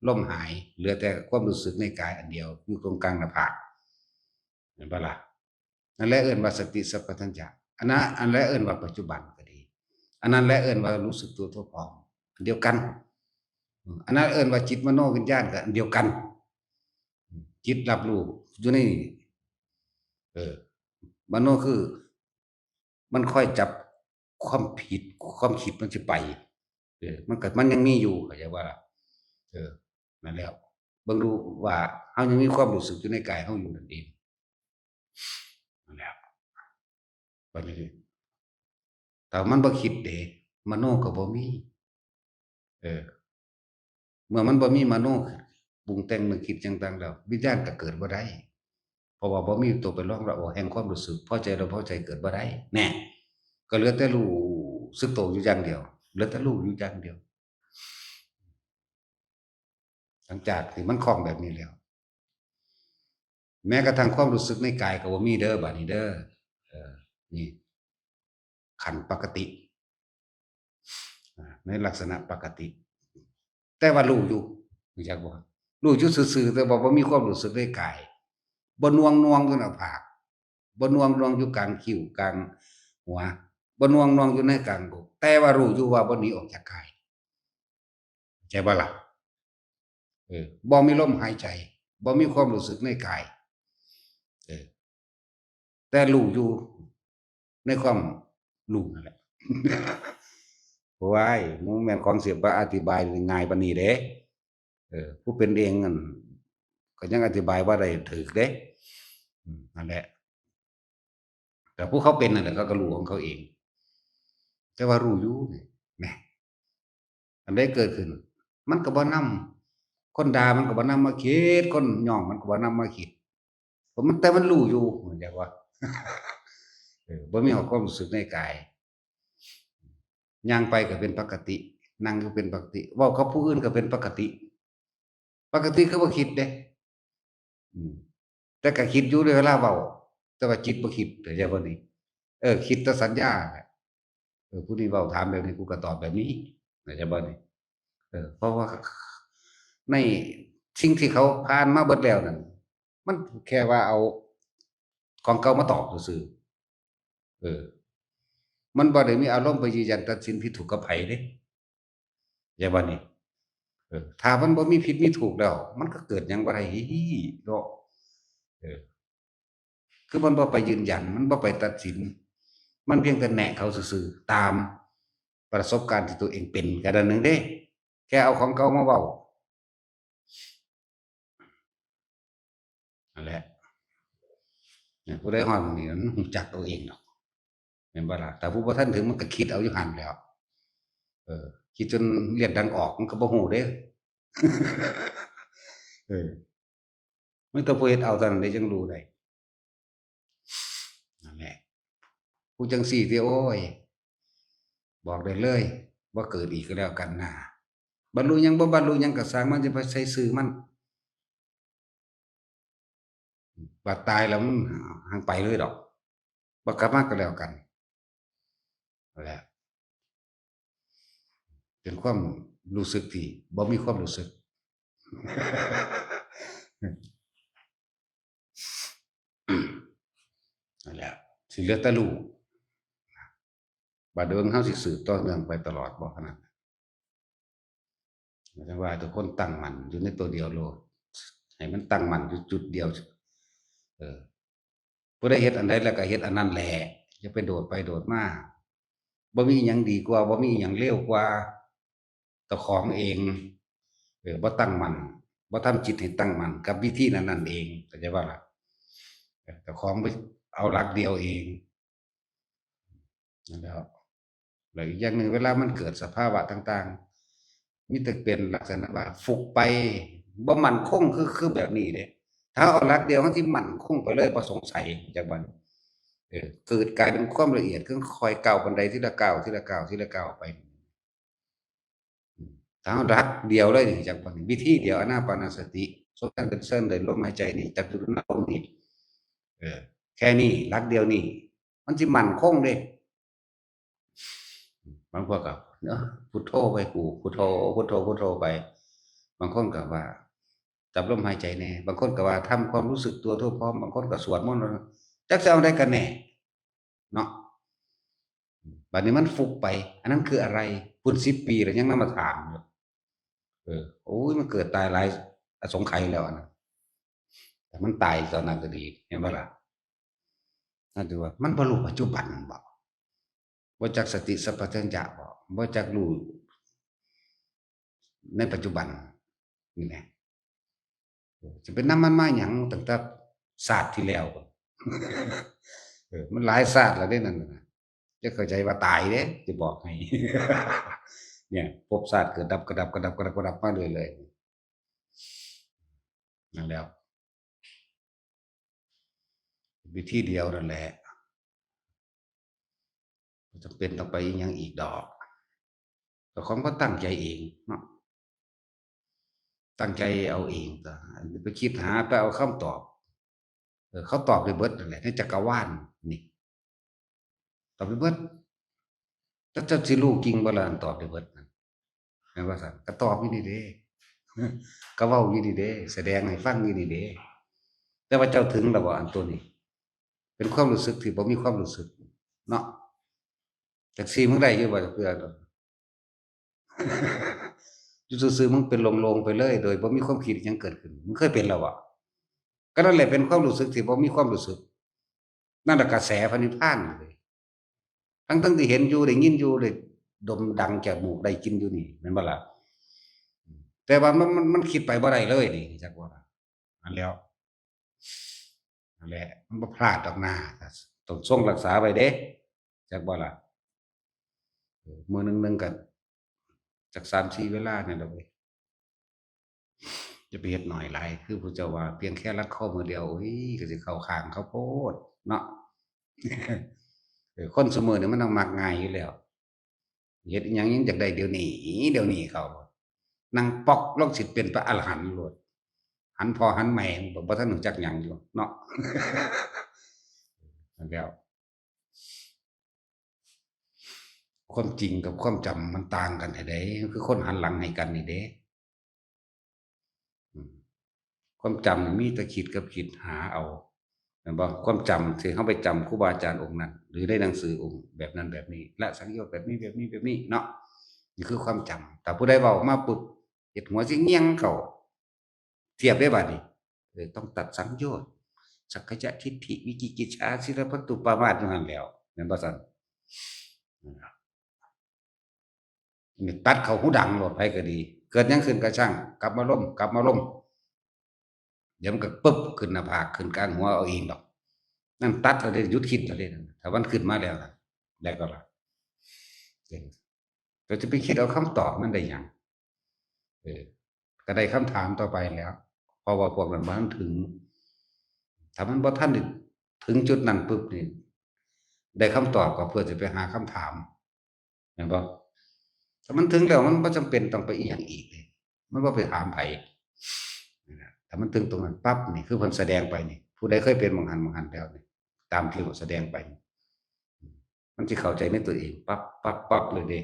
ลมหาย เหลือแต่ความรู้สึกในกายอันเดียว อยู่ตรงกลางหน้าผาก เห็นปะล่ะ นั่นแหละเอิ้นว่าสติสัมปชัญญะ อันนั้น อันแหละเอิ้นว่าปัจจุบันก็ดี อันนั้นแหละเอิ้นว่ารู้สึกตัวทั่วพร้อม อันเดียวกัน อืม อันนั้นเอิ้นว่าจิตมโนวิญญาณก็อันเดียวกัน อืม จิตรับรู้อยู่ในนี่ เออ มโนคือ มันคอยจับความผิด ความคิดมันสิไป เออ มันก็ มันยังมีอยู่ เข้าใจว่าล่ะ เออ นั่นแหละ เบิ่งดูว่าเฮายังมีความรู้สึกอยู่ในกายเฮาอยู่นั่นเอง นั่นแหละ บัดนี้ ถ้ามันบ่คิดเด้ มโนก็บ่มี เออ เมื่อมันบ่มีมโนปรุงแต่งนึกคิดหยังต่างแล้ว วิญญาณก็เกิดบ่ได้ เพราะว่าบ่มีตัวไปรองรับ แห่งความรู้สึกพอใจและบ่พอใจเกิดบ่ได้ แน่ ก็เหลือแต่รู้สึกตัวอยู่อย่างเดียว เหลือแต่รู้อยู่อย่างเดียว หลังจากที่มันคล่องแบบนี้แล้ว แม้กระทั่งความรู้สึกในกายก็บ่มีเด้อ บัดนี้เด้อ เออ นี่ ขั้นปกติ อ่า ในลักษณะปกติ แต่ว่ารู้อยู่ รู้จักบ่ รู้อยู่ซื่อๆ แต่ว่าบ่มีความรู้สึกในกาย บ่หน่วงๆ อยู่หน้าผาก บ่หน่วงๆ อยู่กลางคิ้ว กลางหัว บ่หน่วงๆ อยู่ในกลางอก แต่ว่ารู้อยู่ว่าบ่หนีออกจากกาย เข้าใจบ่ล่ะ เออ บ่มีลมหายใจ บ่มีความรู้สึกในกาย เออ แต่รู้อยู่ในความรู้นั่นแหละ ว้าย มันแม่นของสิว่าอธิบายง่ายปานนี้เด้ เออ ผู้เป็นเองนั่น ก็ยังอธิบายบ่ได้ถูกเด้ อืม นั่นแหละ แต่ผู้เขาเป็นนั่นแหละ เขาก็รู้ของเขาเอง แต่ว่ารู้อยู่นี่ แหม อันใดเกิดขึ้น มันก็บ่นำ คนด่ามันก็บ่นำมาคิด คนย่องมันก็บ่นำมาคิด เพราะมัน แต่มันรู้อยู่ เข้าใจบ่ เออ บ่มีความรู้สึกในกาย ย่างไปก็เป็นปกติ นั่งก็เป็นปกติ เว้ากับผู้อื่นก็เป็นปกติ ปกติก็บ่คิดเด้ อืม แต่ก็คิดอยู่ในเวลาเว้า แต่ว่าจิตบ่คิด เข้าใจบ่นี่ เออ คิดแต่สัญญาแหละ เออ ผู้นี้เว้าถามแบบนี้ กูก็ตอบแบบนี้ เข้าใจบ่นี่ เออ เพราะว่าในสิ่งที่เขาผ่านมาเบิดแล้วนั่น มันแค่ว่าเอาของเก่ามาตอบซื่อๆ เออ มันบ่ได้มีอารมณ์ไปยืนยันตัดสินผิดถูกกับไผเด้ เข้าใจบ่นี่ เออ ถ้ามันบ่มีผิดมีถูกแล้ว มันก็เกิดหยังบ่ได้เนาะ เออ คือมันบ่ไปยืนยัน มันบ่ไปตัดสิน มันเพียงแต่แนะเขาซื่อๆ ตามประสบการณ์ที่ตัวเองเป็น แค่นั้นหนึ่งเด้ แค่เอาของเก่ามาเว้า นั่นแหละ เนี่ย ผู้ใดฮอดหม่องนี้มันรู้จักตัวเองดอก แม่นบ่ล่ะ แต่ผู้บ่ทันถึงมันก็คิดเอาอยู่หั่นแหล้ว เออ คิดจนเลือดดังออกมันก็บ่รู้เด้ เออ มีแต่ผู้เฮ็ดเอาเท่านั้นเด้จั่งรู้ได้ นั่นแหละ ผู้จั่งซี้ติ โอ้ย บอกได้เลย บ่เกิดอีกก็แล้วกันนะ บรรลุหยังบ่บรรลุหยังก็ซ่างมัน จะไปใส่ซื่อมัน บัดตายแล้วมันห่างไปเลยดอก บ่กลับมาก็แล้วกัน นั่นแหละ เป็นความรู้สึกที่บ่มีความรู้สึก นั่นแหละ สิเหลือแต่รู้ บาดเบิ่งเฮาสิสืบต่อเนื่องไปตลอดบ่ขนาดนั้น จั่งว่าทุกคนตั้งมั่นอยู่ในตัวเดียวโลด ให้มันตั้งมั่นอยู่จุดเดียว เออ ผู้ใดเฮ็ดอันใดแล้วก็เฮ็ดอันนั้นแหละ อย่าไปโดดไปโดดมา บ่มีอิหยังดีกว่า บ่มีอิหยังเลวกว่า เจ้าของเอง เออ บ่ตั้งมั่น บ่ทำจิตให้ตั้งมั่นกับวิธีนั้นๆเอง เข้าใจบ่ล่ะ เออ เจ้าของไปเอาหลักเดียวเอง นั่นแหละ แล้วอีกอย่างหนึ่ง เวลามันเกิดสภาวะต่างๆ มีแต่เป็นลักษณะว่าฟุบไป บ่มั่นคง คือ คือแบบนี้เด้ ถ้าเอาหลักเดียวมันสิมั่นคงไปเลย บ่สงสัย จักบัด เออ เกิดกลายเป็นความละเอียด คือค่อยก้าวบันไดทีละก้าว ทีละก้าว ทีละก้าวไป ถ้าเอาหลักเดียวเลยนี่ จักบัด วิธีเดียว อานาปานสติ สดน้ำเดินเซินเดินลมหายใจนี่ จับจุดนั้นลงนี่ เออ แค่นี้ หลักเดียวนี่ มันสิมั่นคงเด้ บางพวกก็ เนาะ พุทโธไปกู พุทโธ พุทโธ พุทโธไป บางคนก็ว่า จับลมหายใจแน่ บางคนก็ว่าทำความรู้สึกตัวทั่วพร้อม บางคนก็สวดมนต์ จักสิเอาได้กันแน่ เนาะ บัดนี้มันฟุบไป อันนั้นคืออะไร พุ้นสิบปีแล้วยังนำมาถามอยู่ เออ โอ้ย มันเกิดตายหลายอสงไขยแล้วอันนั้น แต่มันตายตอนนั้นก็ดี เห็นบ่ล่ะ นั่นถือว่ามันบ่รู้ปัจจุบันบ่ บ่จักสติสัมปชัญญะบ่ บ่จักรู้ในปัจจุบัน นี่แหละ เออ จะเป็นนำมันมาหยังตั้งแต่ชาติที่แล้ว เออ มันหลายชาติแล้วเด้นั่นน่ะ จะเข้าใจว่าตายเด้ จะบอกให้ เนี่ย ภพชาติเกิดดับ กระดับ กระดับ กระดับ กระดับมาเรื่อยๆ นั่นแล้ว วิธีเดียวนั่นแหละ บ่จำเป็นต้องไปอิหยังอีกดอก เจ้าของก็ตั้งใจเองเนาะ ตั้งใจเอาเอง ก็ไปคิดหา ไปเอาคำตอบ เออ เขาตอบได้เบิดนั่นแหละ ในจักรวาลนี่ ตอบได้เบิด แต่เจ้าสิรู้จริงบ่ล่ะ อันตอบได้เบิดนั่น แม่นว่าซั่น ก็ตอบอยู่นี่เด้ ก็เว้าอยู่นี่เด้ แสดงให้ฟังอยู่นี่เด้ แต่ว่าเจ้าถึงแล้วบ่ อันตัวนี้ เป็นความรู้สึกที่บ่มีความรู้สึก เนาะ จักสิมึงได้อยู่บ่ จักเทื่อ อยู่ซื่อๆ มึงเป็นโล่งๆ ไปเลย โดยบ่มีความคิดหยังเกิดขึ้น มึงเคยเป็นแล้วบ่ ก็นั่นแหละเป็นความรู้สึกที่บ่มีความรู้สึก นั่นแหละกระแสพระนิพพานเลย ทั้งๆที่เห็นอยู่ ได้ยินอยู่ ได้ดมดังจมูก ได้กินอยู่นี่ แม่นบ่ล่ะ แต่ว่ามัน มัน มันคิดไปบ่ได้เลยนี่ จักว่า อันแล้ว นั่นแหละ มันบ่พลาดดอกนา ต้องทรงรักษาไว้เด้ จักบ่ล่ะ เออ มื้อหนึ่งๆ ก็จักสามสี่เวลานี่แหละเว้ย อย่าไปเฮ็ดน้อยหลาย คือพระเจ้าว่า เพียงแค่รัดข้อมือเดียว โอ้ย ก็สิเข้าข้างเขาโพดเนาะ เออ คนซุมื้อนี่มันต้องมักง่ายอยู่แล้ว เฮ็ดอิหยังยังอยากได้เดี๋ยวนี้ เดี๋ยวนี้เขา นั่งป๊อกลงสิเป็นพระอรหันต์โลด หันพ่อหันแม่บ่ บ่ทันรู้จักหยังอยู่เนาะ แล้ว ความจริงกับความจำมันต่างกันแท้เด้ คือคนหันหลังให้กันนี่เด้ อืม ความจำนี่มีแต่คิดกับคิดหาเอา แม่นบ่ ความจำที่เฮาไปจำครูบาอาจารย์องค์นั้น หรือในหนังสือองค์แบบนั้นแบบนี้ ละสังโยชน์แบบนี้ แบบนี้ แบบนี้เนาะ นี่คือความจำ ถ้าผู้ใดเว้าออกมาปุ๊บ เฮ็ดหัวสิเงี่ยงเข้า เทียบได้บัดนี้ เออ ต้องตัดสังโยชน์ สักกายทิฏฐิ วิจิกิจฉา ศีลพัตตุปามาสอยู่หั่นแล้ว แม่นบ่ซั่น นี่ตัดเข้าหูดังโลด ไผก็ดี เกิดหยังขึ้นก็ช่าง กลับมาลม กลับมาลม เดี๋ยวมันก็ปึ๊บขึ้นหน้าผาก ขึ้นกลางหัวเอาเองดอก นั่นตัดแล้วเด้ หยุดคิดแล้วเด้ ถ้ามันขึ้นมาแล้วนะ แล้วก็ล่ะ เออ ก็จะไปคิดเอาคำตอบมันได้หยัง เออ ก็ได้คำถามต่อไปแล้ว เพราะว่าพวกนั้นบ่ทันถึง ถ้ามันบ่ทันได้ถึงจุดนั้นปุ๊บนี่ ได้คำตอบก็เพื่อจะไปหาคำถาม แม่นบ่ ถ้ามันถึงแล้วมันบ่จำเป็นต้องไปอีหยังอีกเลย มันบ่ไปถามไผ ถ้ามันถึงตรงนั้นปั๊บนี่ คือเพิ่นแสดงไปนี่ ผู้ใดเคยเป็นหม่องหั้นหม่องหั้นแล้วนี่ ตามที่เพิ่นแสดงไปนี่ มันสิเข้าใจในตัวเองปั๊บปั๊บปั๊บเลยเด้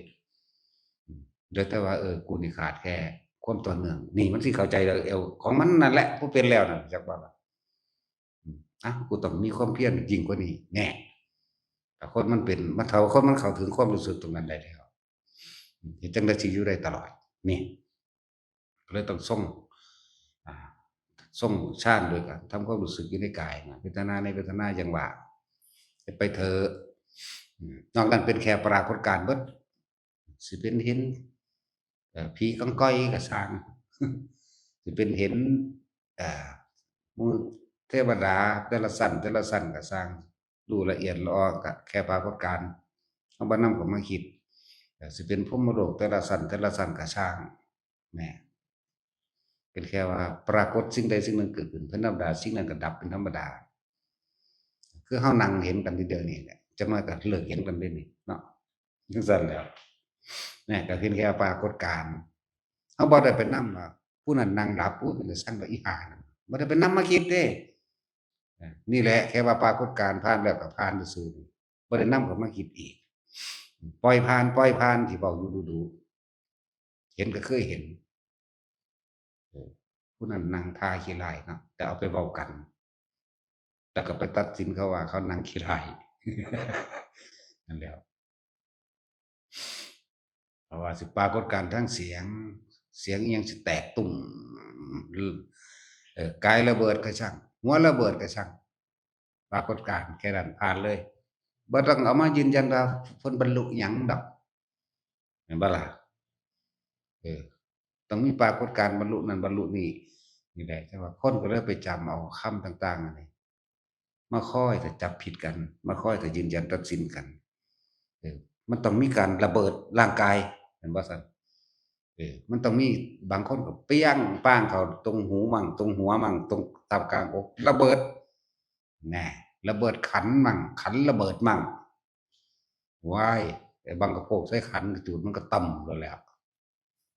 อืม เหลือแต่ว่า เออ กูนี่ขาดแค่ความต่อเนื่อง นี่มันสิเข้าใจแล้ว เออ ของมันนั่นแหละ ผู้เป็นแล้วนั่น จักว่าล่ะ อืม อ่ะ กูต้องมีความเพียรยิ่งกว่านี้ แน่ ถ้าคนมันเป็น มันเท่า คนมันเข้าถึงความรู้สึกตรงนั้นได้แล้ว อืม เฮ็ดจั่งใดสิอยู่ได้ตลอด นี่ ก็เลยต้องทรง อ่า ทรงฌานโดยการทำความรู้สึกอยู่ในกายนะ เวทนาในเวทนาอย่างว่า ไปเถอะ อืม นอกนั้นเป็นแค่ปรากฏการณ์เบิด สิเป็นเห็น เอ่อ ผีกองกอยก็ช่าง สิเป็นเห็น เอ่อ หมู่เทวดาแต่ละชั้น แต่ละชั้นก็ช่าง รู้ละเอียดละออก็แค่ปรากฏการณ์ เฮาบ่นำเข้ามาคิด เอ่อ สิเป็นพรหมโลกแต่ละชั้น แต่ละชั้นก็ช่าง แหม เป็นแค่ว่าปรากฏสิ่งใดสิ่งหนึ่งเกิดขึ้นเป็นธรรมดา สิ่งนั้นก็ดับเป็นธรรมดา คือเฮานั่งเห็นกันอยู่เดี๋ยวนี้แหละ จักหน่อยก็เลิกเห็นกันเด้นี่เนาะ จั่งซั้นแหล้ว แหม ก็เป็นแค่ปรากฏการณ์ เฮาบ่ได้ไปนำว่าผู้นั้นนั่งหลับ ผู้เป็นตาซังว่าอีห่านั่น บ่ได้ไปนำมาคิดเด้ อ่ะ นี่แหละแค่ว่าปรากฏการณ์ผ่านแล้วก็ผ่านซื่อๆ บ่ได้นำเข้ามาคิดอีก ปล่อยผ่าน ปล่อยผ่าน ที่เว้าอยู่ดูๆ เห็นก็เคยเห็น เออ ผู้นั้นนั่งท่าขี้ร้ายเนาะ แต่เอาไปเว้ากัน แล้วก็ไปตัดสินเขาว่าเขานั่งขี้ร้าย นั่นแหละ เพราะว่าสิปรากฏการณ์ทางเสียง เสียงอิหยังสิแตกตุ้ม เออ กายระเบิดก็ช่าง หัวระเบิดก็ช่าง ปรากฏการณ์แค่นั้นผ่านเลย บ่ต้องเอามายืนยันว่าเพิ่นบรรลุหยังดอก แม่นบ่ล่ะ เออ ต้องมีปรากฏการณ์บรรลุนั่นบรรลุนี่ นี่แหละ แต่ว่าคนก็เลยไปจำเอาคำต่างๆ อันนี้ มาคอยถ้าจับผิดกัน มาคอยถ้ายืนยันตัดสินกัน เออ มันต้องมีการระเบิดร่างกาย แม่นบ่ซั่น เออ มันต้องมี บางคนก็เปี้ยงป้างเข้าตรงหูมั่ง ตรงหัวมั่ง ตรงท่ามกลางอก ระเบิด แน่ ระเบิดขันมั่ง ขันระเบิดมั่ง ว้าย ไอ้บังกะโพกใส่ขันกระจูดมันก็ต่ำแล้วแหละ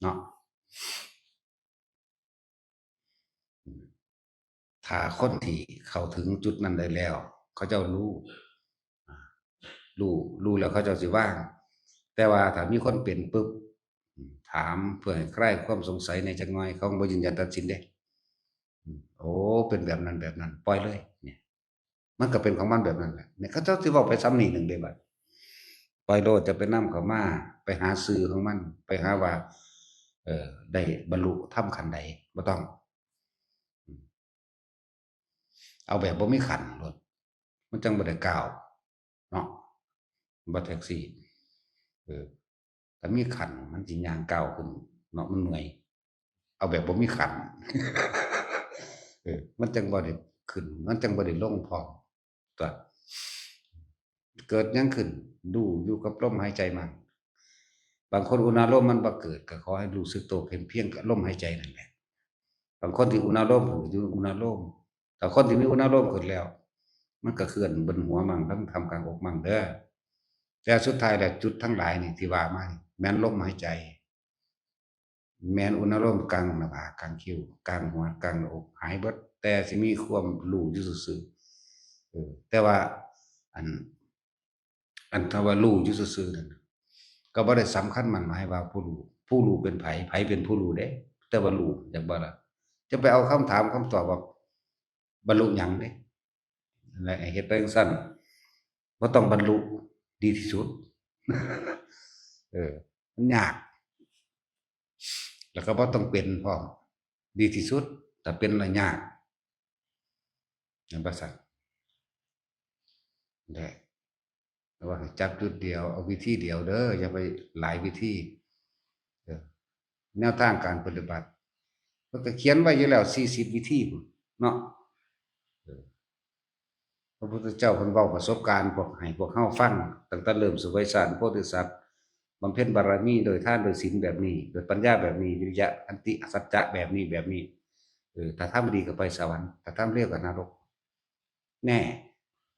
เนาะ ถ้าคนที่เข้าถึงจุดนั้นได้แล้ว เขาเจ้ารู้ อ่า รู้ รู้แล้วเขาเจ้าสิวาง แต่ว่าถ้ามีคนเป็นปุ๊บ ถามเพื่อให้คลายความสงสัยในจักหน่อย เขาบ่ยืนยันตัดสินเด้ อืม โอ้ เป็นแบบนั้นแบบนั้น ปล่อยเลย เนี่ย มันก็เป็นของมันแบบนั้นแหละ เนี่ย เขาเจ้าสิเว้าไปซ้ำนี่หนึ่งเด้บัด ปล่อยโลด จะไปนำเข้ามา ไปหาชื่อของมัน ไปหาว่า เอ่อ ได้บรรลุธรรมขั้นใด บ่ต้อง อืม เอาแบบบ่มีขันโลด มันจังบ่ได้ก้าว เนาะ บ่แท็กซี่ เออ ถ้ามีขันมันสิย่างก้าวขึ้นเนาะ มันเมื่อย เอาแบบบ่มีขัน เออ มันจังบ่ได้ขึ้น มันจังบ่ได้ลงพร้อม ตัว เกิดหยังขึ้น รู้อยู่กับลมหายใจมัน บางคนอุณาโลมมันบ่เกิด ก็ขอให้รู้สึกตัวเพียง เพียงกับลมหายใจนั่นแหละ บางคนที่อุณาโลมก็อยู่อุณาโลม แต่คนที่มีอุณาโลมขึ้นแล้ว มันก็เคลื่อนบนหัวมั่ง ทั้งท่ามกลางอกมั่งเด้อ แต่สุดท้ายแล้วจุดทั้งหลายนี่ที่ว่ามานี่ แม่นลมหายใจ แม่นอุณาโลมกลางหน้าผาก กลางคิ้ว กลางหัว กลางหน้าอก หายเบิด แต่สิมีความรู้อยู่ซื่อๆ เออ แต่ว่า อัน อันถ้าว่ารู้อยู่ซื่อๆ นั่นน่ะ ก็บ่ได้สำคัญมั่นหมายว่าผู้รู้ ผู้รู้เป็นไผ ไผเป็นผู้รู้เด้ แต่ว่ารู้ จักบ่ล่ะ จะไปเอาคำถามคำตอบว่าบรรลุหยังเด้ นั่นแหละ ให้เฮ็ดไปจั่งซั้น บ่ต้องบรรลุ ดีที่สุด เออ มันยาก แล้วก็บ่ต้องเป็นพร้อม ดีที่สุด แต่เป็นละยาก แม่นบ่ซั่น แหละ แต่ว่าให้จับจุดเดียว เอาวิธีเดียวเด้อ อย่าไปหลายวิธี เออ แนวทางการปฏิบัติ เพิ่นก็เขียนไว้อยู่แล้ว สี่สิบวิธีพุ้นเนาะ เออ พระพุทธเจ้าเพิ่นเว้าประสบการณ์พวก ให้พวกเฮาฟัง ตั้งแต่เริ่มเสวยฌานโพธิสัตว์ บำเพ็ญบารมีโดยทานโดยศีลแบบนี้ โดยปัญญาแบบนี้ วิริยะ ขันติ สัจจะแบบนี้ แบบนี้ เออ ถ้าทำดีก็ไปสวรรค์ ถ้าทำเลวก็นรก แน่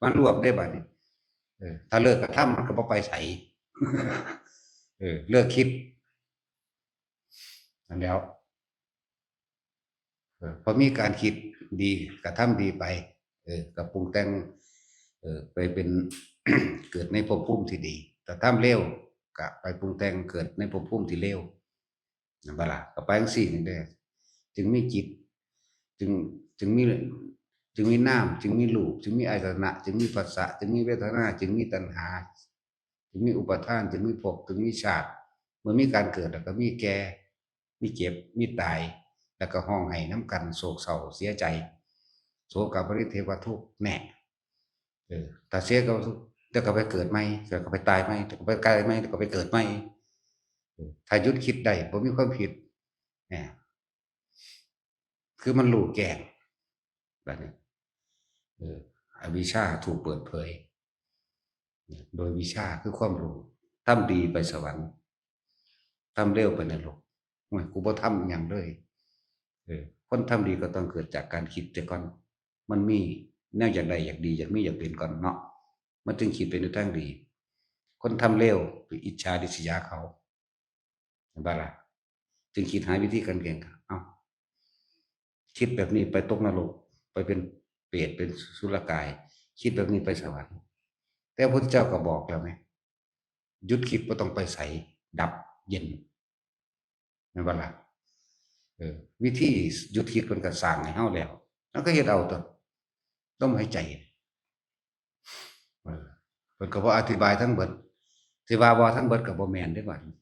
มันรวบได้บัดนี้ เออ ถ้าเลิกกระทำมันก็บ่ไปไส เออ เลิกคิด นั่นแหล้ว เออ พอมีการคิดดี กระทำดีไป เออ ก็ปรุงแต่ง เออ ไปเป็น เกิดในภพภูมิที่ดี แต่ทำเลวก็ไปปรุงแต่งเกิดในภพภูมิที่เลว นั่นบ่ล่ะ ก็ไปจั่งซี้นี่เด้ จึงมีจิต จึง จึงมี จึงมีนาม จึงมีรูป จึงมีอายตนะ จึงมีผัสสะ จึงมีเวทนา จึงมีตัณหา จึงมีอุปาทาน จึงมีภพ จึงมีชาติ เมื่อมีการเกิดแล้วก็มีแก่ มีเจ็บ มีตาย แล้วก็ฮ้องไห้นำกัน โศกเศร้าเสียใจ โสกะปริเทวทุกข์ แน่ เออ ถ้าเสียก็ แล้วก็ไปเกิดใหม่ แล้วก็ไปตายใหม่ แล้วก็ไปตายใหม่ แล้วก็ไปเกิดใหม่ เออ ถ้าหยุดคิดได้ บ่มีความคิด เนี่ย คือมันรู้แจ้ง บัดนี้ เออ อวิชชาถูกเปิดเผย โดยวิชชาคือความรู้ ทำดีไปสวรรค์ ทำเลวไปนรก โอ้ย กูบ่ทำอิหยังเลย เออ คนทำดีก็ต้องเกิดจากการคิดแต่ก่อน มันมีแนวอยากได้อยากดีอยากมีอยากเป็นก่อนเนาะ มันจึงคิดไปในทางดี คนทำเลวไปอิจฉาริษยาเขา เห็นบ่ล่ะ จึงคิดหาวิธีการแก้ เอ้า คิดแบบนี้ไปตกนรก ไปเป็นเปรต เป็นสุรกาย คิดแบบนี้ไปสวรรค์ แต่พระพุทธเจ้าก็บอกแล้วไง หยุดคิด บ่ต้องไปไส ดับเย็น แม่นบ่ล่ะ เออ วิธีหยุดคิดเพิ่นก็สร้างให้เฮาแล้ว เฮาก็เฮ็ดเอาตั๊ว ลมหายใจ เออ เพิ่นก็บ่อธิบายทั้งเบิด สิว่าบ่ทั้งเบิดก็บ่แม่นเด้บัดนี้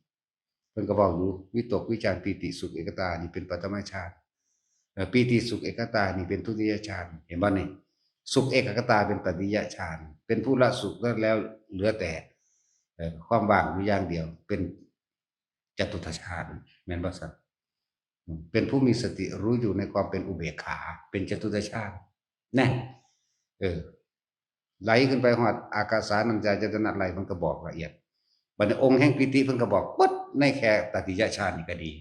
เพิ่นก็เว้าอยู่ วิตก วิจาร ปีติ สุข เอกคตา นี่เป็นปฐมฌาน เอ่อ ปีติสุขเอกคตานี่เป็นทุติยฌาน เห็นบ่นี่ สุขเอกคตาเป็นตติยฌาน เป็นผู้ละสุขนั้นแล้วเหลือแต่ เอ่อ ความว่างอยู่อย่างเดียว เป็นจตุตถฌาน แม่นบ่ซั่น อืม เป็นผู้มีสติรู้อยู่ในความเป็นอุเบกขา เป็นจตุตถฌาน แน่ เออ ไหลขึ้นไปฮอดอากาสานัญจายตนะ ไหล เพิ่นก็บอกละเอียด บัดนี้องค์แห่งปีติเพิ่นก็บอกเบิดในแค่ตติยฌานนี่ก็ดี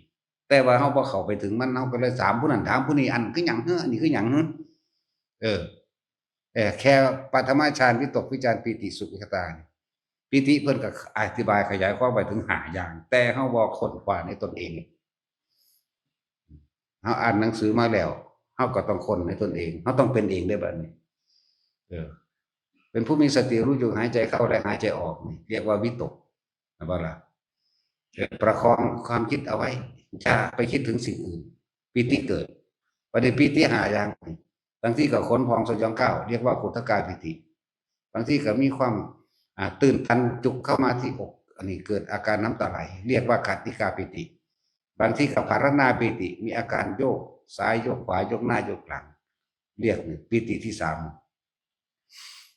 แต่ว่าเฮาบ่เข้าไปถึงมัน เฮาก็เลยถามผู้นั้นถามผู้นี้ อันคือหยังหือ อันนี้คือหยังหือ เออ เออ แค่ปฐมฌาน วิตก วิจาร ปีติ สุข เอกคตานี่ ปีติเพิ่นก็อธิบายขยายความไปถึงห้าอย่าง แต่เฮาบ่ค้นคว้าในตนเอง เฮาอ่านหนังสือมาแล้ว เฮาก็ต้องค้นในตนเอง เฮาต้องเป็นเองได้บัดนี้ เออ เป็นผู้มีสติรู้อยู่หายใจเข้าและหายใจออกนี่ เรียกว่าวิตก นะบ่ล่ะ เออ ประคองความคิดเอาไว้ อย่าไปคิดถึงสิ่งอื่น ปีติเกิด บัดนี้ปีติห้าอย่างนี่ บางทีก็ขนพองสยองก้าว เรียกว่าขุทกาปีติ บางทีก็มีความ อ่า ตื้นตันจุกเข้ามาที่อก อันนี้เกิดอาการน้ำตาไหล เรียกว่าขัตติกาปีติ บางทีก็ภารณาปีติ มีอาการโยกซ้ายโยกขวา โยกหน้าโยกหลัง เรียกนี่ปีติที่สาม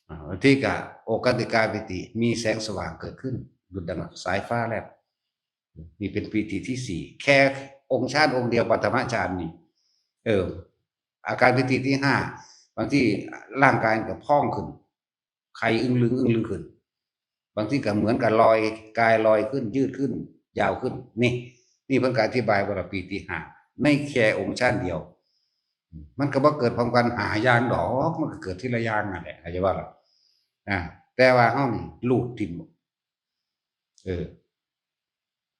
อ่า บางทีก็โอคัตติกาปีติ มีแสงสว่างเกิดขึ้น ดุจดังสายฟ้าแลบ นี่เป็นปีติที่สี่ แค่องค์ฌานองค์เดียว ปฐมฌานนี่ เออ อาการปีติที่ห้า บางทีร่างกายก็พองขึ้น ไข่อึ้งลึงอึ้งลึงขึ้น บางทีก็เหมือนกับลอย กายลอยขึ้น ยืดขึ้น ยาวขึ้น นี่ นี่เพิ่นก็อธิบายว่าปีติห้า ในแค่องค์ฌานเดียว มันก็บ่เกิดพร้อมกันห้าอย่างดอก มันก็เกิดทีละอย่างนั่นแหละ เข้าใจบ่ล่ะ อ่า แต่ว่าเฮานี่รูดถิ่ม เออ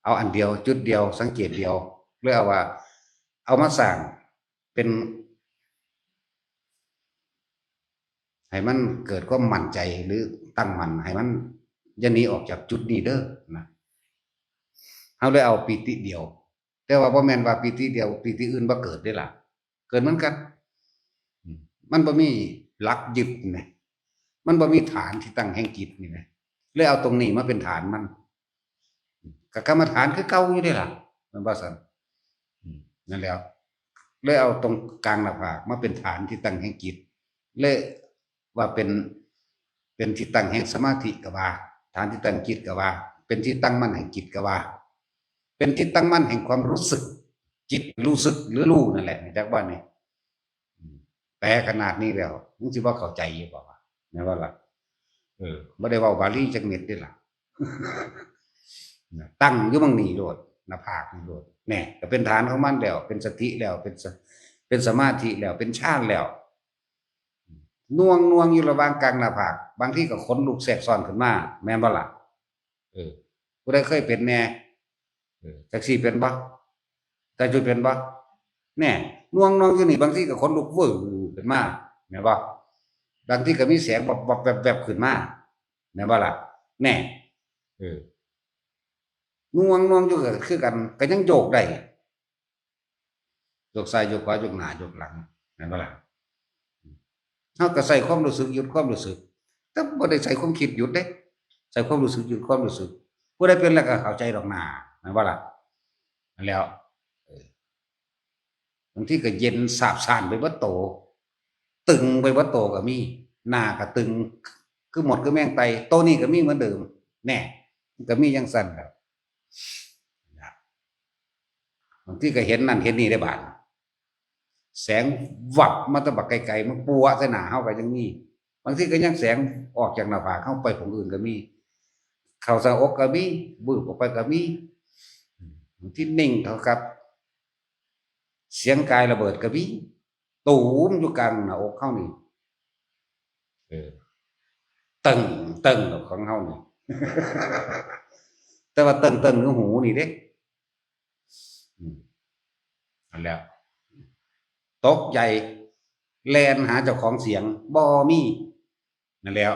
เอาอันเดียว จุดเดียว สังเกตเดียว เลยเอาว่า เอามาสร้างเป็น ให้มันเกิดความมั่นใจหรือตั้งมั่น ให้มันอย่าหนีออกจากจุดนี้เด้อนะ เฮาเลยเอาปีติเดียว แต่ว่าบ่แม่นว่าปีติเดียว ปีติอื่นบ่เกิดเด้ล่ะ เกิดเหมือนกัน อืม มันบ่มีหลักยึดนะ มันบ่มีฐานที่ตั้งแห่งจิตนี่นะ เลยเอาตรงนี้มาเป็นฐานมัน ก็กรรมฐานคือเก่าอยู่เด้ล่ะ แม่นบ่ซั่น อืม นั่นแหล้ว เลยเอาตรงกลางหน้าผากมาเป็นฐานที่ตั้งแห่งจิต เลยว่าเป็น เป็นที่ตั้งแห่งสมาธิก็ว่า ฐานที่ตั้งจิตก็ว่า เป็นที่ตั้งมั่นแห่งจิตก็ว่า เป็นที่ตั้งมั่นแห่งความรู้สึก จิตรู้สึกหรือรู้นั่นแหละ จักว่านี่ อืม แปลขนาดนี้แล้ว มึงสิบ่เข้าใจอยู่บ่วะ แม่นบ่ล่ะ เออ บ่ได้เว้าบาลีจักเม็ดเด้ล่ะ นะ ตั้งอยู่หม่องนี้โลด หน้าผากนี่โลด แน่ ก็เป็นฐานของมันแล้ว เป็นสติแล้ว เป็นส- เป็นสมาธิแล้ว เป็นฌานแล้ว หน่วงๆ อยู่ระหว่างกลางหน้าผาก บางทีก็ขนลุกแทรกซ้อนขึ้นมา แม่นบ่ล่ะ เออ ผู้ใดเคยเป็นแน่ เออ จักซี่เป็นบ่ จักจุดเป็นบ่ แน่ หน่วงๆ อยู่นี่ บางทีก็ขนลุกวื้อขึ้นมา แม่นบ่ บางทีก็มีแสงวับๆ แวบๆ ขึ้นมา แม่นบ่ล่ะ แน่ เออ หน่วงหน่วงอยู่ก็คือกัน ก็ยังโยกได้ โยกซ้ายโยกขวาโยกหน้าโยกหลัง แม่นบ่ล่ะ เฮาก็ใช้ความรู้สึกหยุดความรู้สึก แต่บ่ได้ใช้ความคิดหยุดเด้ ใช้ความรู้สึกหยุดความรู้สึก ผู้ใดเป็นแล้วก็เข้าใจดอกนา แม่นบ่ล่ะ นั่นแหล้ว เออ บางทีก็เย็นสาบซ่านไปเบิดโต ตึงไปเบิดโตก็มี หน้าก็ตึง คือมดคือแมงไต่ โตนี้ก็มีเหมือนเดิม แน่ มันก็มีจั่งซั้นแหล้ว บางทีก็เห็นนั่นเห็นนี่ได้บาด แสงวับมาแต่บักไกลๆ มาปัวะใส่หน้าเฮาก็ยังมี บางทีก็ยังแสงออกจากหน้าผากเฮาไปของอื่นก็มี เข้าใส่อกก็มี วืบออกไปก็มี บางทีนิ่งเท่ากับ เสียงกายระเบิดก็มี ตูมอยู่กลางหน้าอกเฮานี่ เออ ตึงตึงของเฮานี่ แต่ว่าตึงตึงคือหูนี่เด้ อืม นั่นแหละ ตกใจ แล่นหาเจ้าของเสียง บ่มี นั่นแหล้ว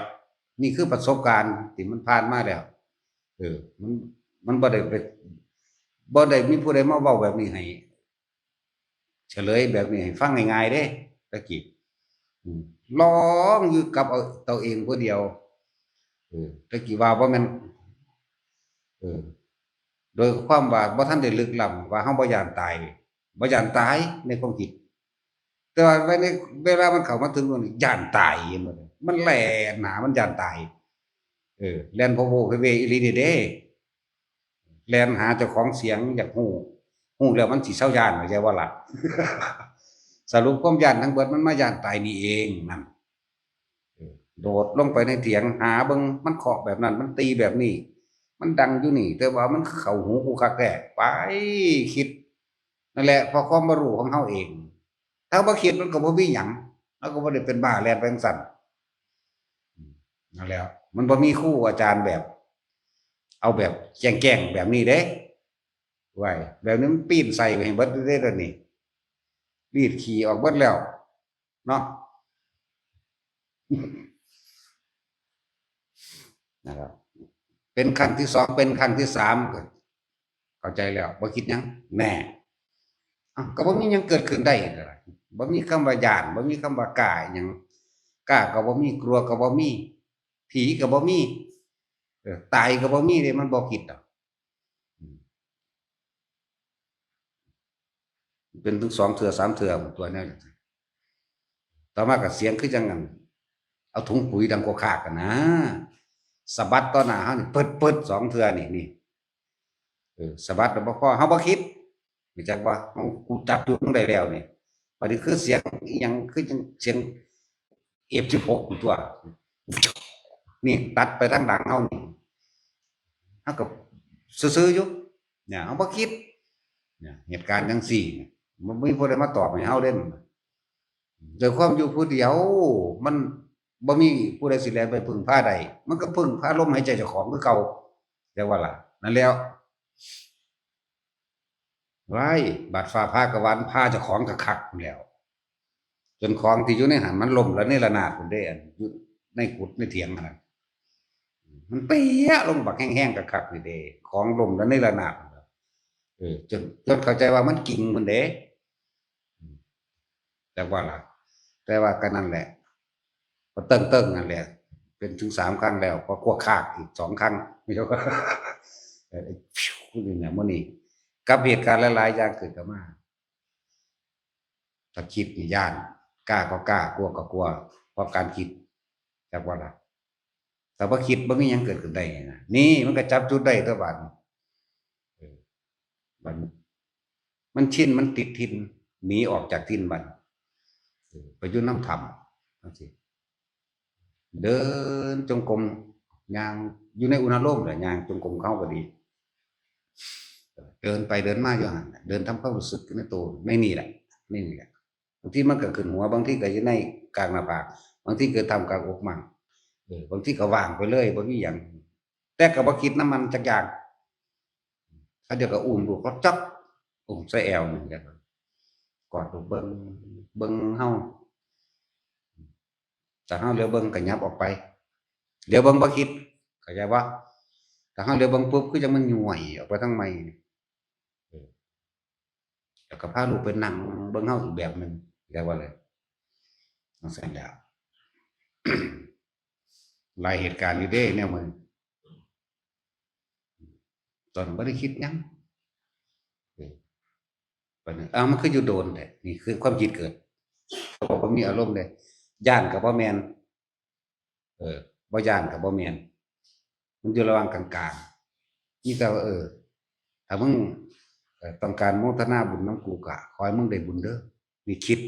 นี่คือประสบการณ์ที่มันผ่านมาแล้ว เออ มัน มันบ่ได้ไป บ่ได้มีผู้ใดมาเว้าแบบนี้ให้ เฉลยแบบนี้ให้ฟังง่ายๆเด้ ตะกี้ อืม ลองอยู่กับเอาตัวเองผู้เดียว เออ ตะกี้ว่าบ่แม่น เออ โดยความว่าบ่ทันได้ลึกล้ำว่าเฮาบ่ย้านตาย บ่ย้านตายในความคิด แต่ว่าในเวลามันเข้ามาถึงตรงนี้ ย้านตาย เห็นบ่ มันแล่นหา มันย้านตาย เออ แล่นโพโวโพเวอีหลีนี่เด้ แล่นหาเจ้าของเสียง อยากฮู้ ฮู้แล้วมันสิเซาย้าน เข้าใจบ่ล่ะ สรุปความย้านทั้งเบิดมันมาย้านตายนี่เองนั่น เออ โดดลงไปในเถียง หาเบิ่ง มันเคาะแบบนั้น มันตีแบบนี้ มันดังอยู่นี่ แต่ว่ามันเข้าหูกูคักแท้ ไปคิด นั่นแหละ เพราะความบ่รู้ของเฮาเอง ถ้าบ่คิดมันก็บ่มีหยัง เฮาก็บ่ได้เป็นบ้าแล่นไปจั่งซั้น นั่นแหละ มันบ่มีครูอาจารย์แบบ เอาแบบแจ้งๆแบบนี้เด้ ไว้ แบบนี้มันปีนใส่ไปให้เบิดเด้อเดี๋ยวนี้ รีดขี้ออกเบิดแล้ว เนาะ นะครับ เป็นครั้งที่สอง เป็นครั้งที่สาม ก็เข้าใจแล้ว บ่คิดหยัง แน่ อ้าว ก็บ่มีหยังเกิดขึ้นได้ บ่มีคำว่าย้าน บ่มีคำว่ากล้าอิหยัง กล้าก็บ่มี กลัวก็บ่มี ผีก็บ่มี เออ ตายก็บ่มีเด้ มันบ่คิดดอก อืม เป็นถึงสองเทื่อสามเทื่อตัวเนี้ย ต่อมาก็เสียงคือจั่งอัน เอาถุงปุ๋ยดังโครกครากหั้นนะ สะบัดต่อหน้าเฮานี่ ปึ๊ดๆสองเทื่อนี่ นี่ เออ สะบัดแล้วบ่พอ เฮาบ่คิด รู้จักบ่ เฮา กูจับจุดมึงได้แล้วนี่ บัดนี้คือเสียงอิหยัง คือจั่งเสียง เอฟสิบหก ตัว นี่ตัดไปทางหลังเฮานี่ เฮาก็ซื่อๆอยู่ เนี่ย เฮาบ่คิด เนี่ย เหตุการณ์จั่งซี้เนี่ย มันบ่มีผู้ใดมาตอบให้เฮาเด้ ด้วยความอยู่ผู้เดียว มันบ่มีผู้ใดสิแล่นไปพึ่งพาได้ มันก็พึ่งพาลมหายใจเจ้าของคือเก่า จั่งว่าล่ะ นั่นแหล้ว ว้าย บาดฟ้าผ่าก็หวั่น ผ่าเจ้าของคักๆพู้นแหล้ว จนของที่อยู่ในหั้นมันล้มระเนระนาดพู้นเด้ อันอยู่ในกุฏิในเถียงหั้นน่ะ มันเปี้ยลงบักแฮงๆคักๆนี่เด้ ของล้มระเนระนาดพู้นแหล้ว เออ จน จนเข้าใจว่ามันกิ่งพู้นเด้ จั่งว่าล่ะ แต่ว่าก็นั่นแหละ ก็เติ้งๆนั่นแหละ เป็นถึงสามครั้งแล้ว ก็โครกครากอีกสองครั้ง เออ นี่นะ มื้อนี้ กับเหตุการณ์หลายๆอย่างเกิดขึ้นมา ถ้าคิดนี่ย้าน กล้าก็กล้า กลัวก็กลัว เพราะการคิด จั่งว่าล่ะ ถ้าบ่คิดบ่มีหยังเกิดขึ้นได้นะ นี่มันก็จับจุดได้ตัวบาดนี้ เออ บัดนี้ มันชิน มันติดถิ่น หนีออกจากถิ่นบัด เออ ไปอยู่นำถ้ำจั่งซี้ เดินจงกรม ย่างอยู่ในอุณาโลมแหละ ย่างจงกรมเข้าก็ดี เดินไปเดินมาอยู่หั่นน่ะ เดินทำความรู้สึกในตัว ในนี่แหละ ในนี่แหละ บางทีมันก็ขึ้นหัว บางทีก็อยู่ในกลางหน้าผาก บางทีก็ท่ามกลางอกมั่ง เออ บางทีก็ว่างไปเลย บ่มีหยัง แต่ก็บ่คิดนำมันจักอย่าง เขาเจ้าก็อุ้มลูกเขาจับ อุ้มใส่แอวนี่ กอดลูกเบิ่ง เบิ่งเฮา ถ้าเฮาเหลียวเบิ่งก็หยับออกไป เหลียวเบิ่งบ่คิด เข้าใจบ่? ถ้าเฮาเหลียวเบิ่งปุ๊บ คือจั่งมันย้วยออกไปทางใหม่ เออ แล้วก็พาลูกไปนั่งเบิ่งเฮาอีกแบบหนึ่ง เข้าใจบ่ล่ะ? จั่งซั้นแหล้ว หลายเหตุการณ์อยู่เด้แนวมื้อ ตอนนั้นบ่ได้คิดหยัง เออ บัดนี้ อ้าว มันคืออยู่โดนแท้ นี่คือความคิดเกิด ก็บ่มีอารมณ์เลย ย้านก็บ่แม่น เออ บ่ย้านก็บ่แม่น มันอยู่ระหว่างกลางๆ มีแต่ว่า เออ ถ้ามึง เอ่อ ต้องการโมทนาบุญนำกู ก็ขอให้มึงได้บุญเด้อ นี่คิด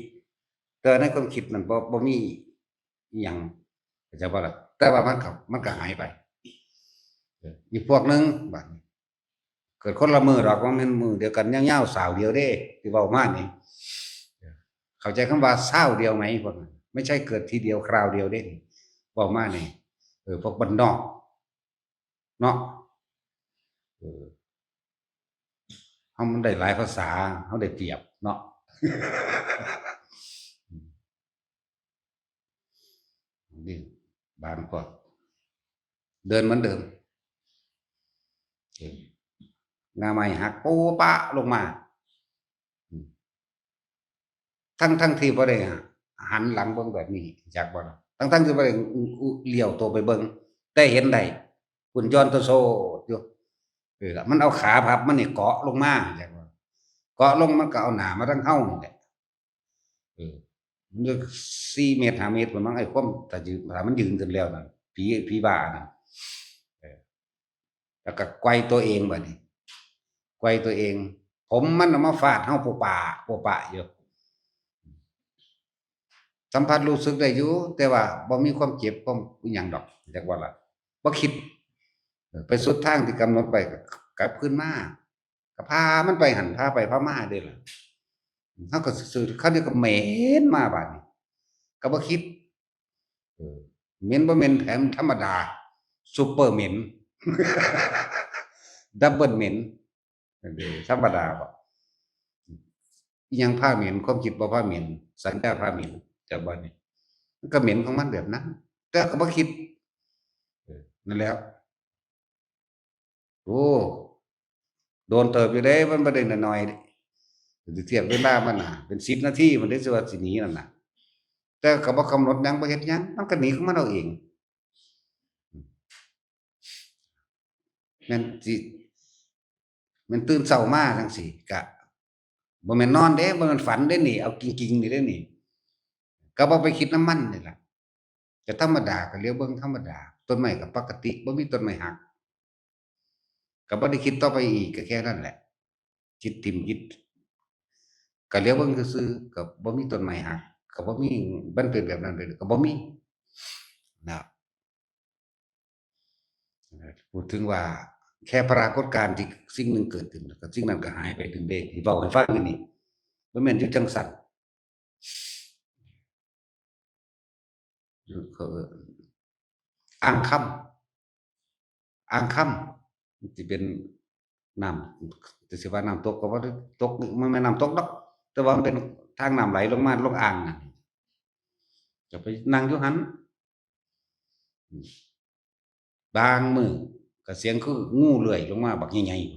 แต่ในความคิดนั้นบ่ บ่มีอิหยัง เข้าใจบ่ล่ะ? แต่ว่ามันก็ มันก็หายไป เออ อีกพวกหนึ่ง บัดนี้ เกิดคนละมื้อดอก บ่แม่นมื้อเดียวกันยาวๆ ซาวเดียวเด้ ที่เว้ามานี่ เข้าใจคำว่าซาวเดียวไหมพวกนั้น? ไม่ใช่เกิดทีเดียวคราวเดียวเด้ เว้ามานี่ เออ พวกบ้านนอก เนาะ เออ เฮามันได้หลายภาษา เฮาได้เปรียบเนาะ นี่ บางพวก เดินเหมือนเดิม เออ ง่าไม้หักโป๊ะปะลงมา อืม ทั้งๆที่บ่ได้หันหลังเบิ่งแบบนี้ จักบ่ล่ะ? ทั้งๆที่บ่ได้เหลียวตัวไปเบิ่ง แต่เห็นได้ คุณย้อนตัวโซดอยู่ เออ มันเอาขาพับมันนี่เกาะลงมา จักบ่? เกาะลงมันก็เอาหน้ามาทางเฮานี่แหละ เออ มันจะสี่เมตร ห้าเมตรพุ้นมั้ง ไอ้ความ ถ้ายืน ถ้ามันยืนขึ้นแล้วนั่น ผี ผีบ้านั่น เออ แล้วก็ไกวตัวเองบัดนี้ ไกวตัวเอง ผมมันเอามาฟาดเฮาโปะปะ โปะปะอยู่ สัมผัสรู้สึกได้อยู่ แต่ว่าบ่มีความเจ็บ ความอิหยังดอก จักว่าล่ะ บ่คิด เออ ไปสุดทางที่กำหนดไว้ ก็กลับคืนมา ก็พามันไปหั่น พาไปพามาเด้ล่ะ เฮาก็ซื่อๆ คราวนี้ก็เหม็นมาบาดนี้ ก็บ่คิด เออ เหม็นบ่เหม็น แถมธรรมดา ซุปเปอร์เหม็น ดับเบิลเหม็น เออ ธรรมดาบ่ อิหยังพาเหม็น ความคิดบ่พาเหม็น สัญญาพาเหม็น จักบ่นี่ มันก็เหม็นของมันแบบนั้น แต่ก็บ่คิด เออ นั่นแหละ โอ้ โดนเติบอยู่เด้ มันบ่ได้น้อยๆเด้ สิเทียบเวลามันน่ะ เป็นสิบนาทีมันได้สิว่าสิหนีนั่นน่ะ แต่ก็บ่กำหนดหยัง บ่เฮ็ดหยัง มันก็หนีของมันเอาเอง แม่นสิ แม่นตื่นเช้ามาจั่งซี้ ก็บ่แม่นนอนเด้ บ่แม่นฝันเด้นี่ เอาจริงๆนี่เด้นี่ ก็บ่ไปคิดนำมันนี่ล่ะ ก็ธรรมดา ก็เหลียวเบิ่งธรรมดา ต้นไม้ก็ปกติ บ่มีต้นไม้หัก ก็บ่ได้คิดต่อไปอีก ก็แค่นั้นแหละ คิดถิ่ม คิด ก็เหลียวเบิ่งซื่อๆ ก็บ่มีต้นไม้หัก ก็บ่มี มันเป็นแบบนั้นไปเลย ก็บ่มี นะ พูดถึงว่าแค่ปรากฏการณ์ที่สิ่งหนึ่งเกิดขึ้น แล้วก็สิ่งนั้นก็หายไปถึงเด้ ที่เว้าให้ฟังอยู่นี่ บ่แม่นอยู่จั่งซั้น เขาเอิ้นอ่างคำ อ่างคำ มันสิเป็นน้ำ จะสิว่าน้ำตกก็บ่ได้ตก มันแม่นน้ำตกดอก แต่ว่ามันเป็นทางน้ำไหลลงมา ลงอ่างน่ะ ก็ไปนั่งอยู่หั่น บางมื้อก็เสียงคืองูเลื่อยลงมาบักใหญ่ๆ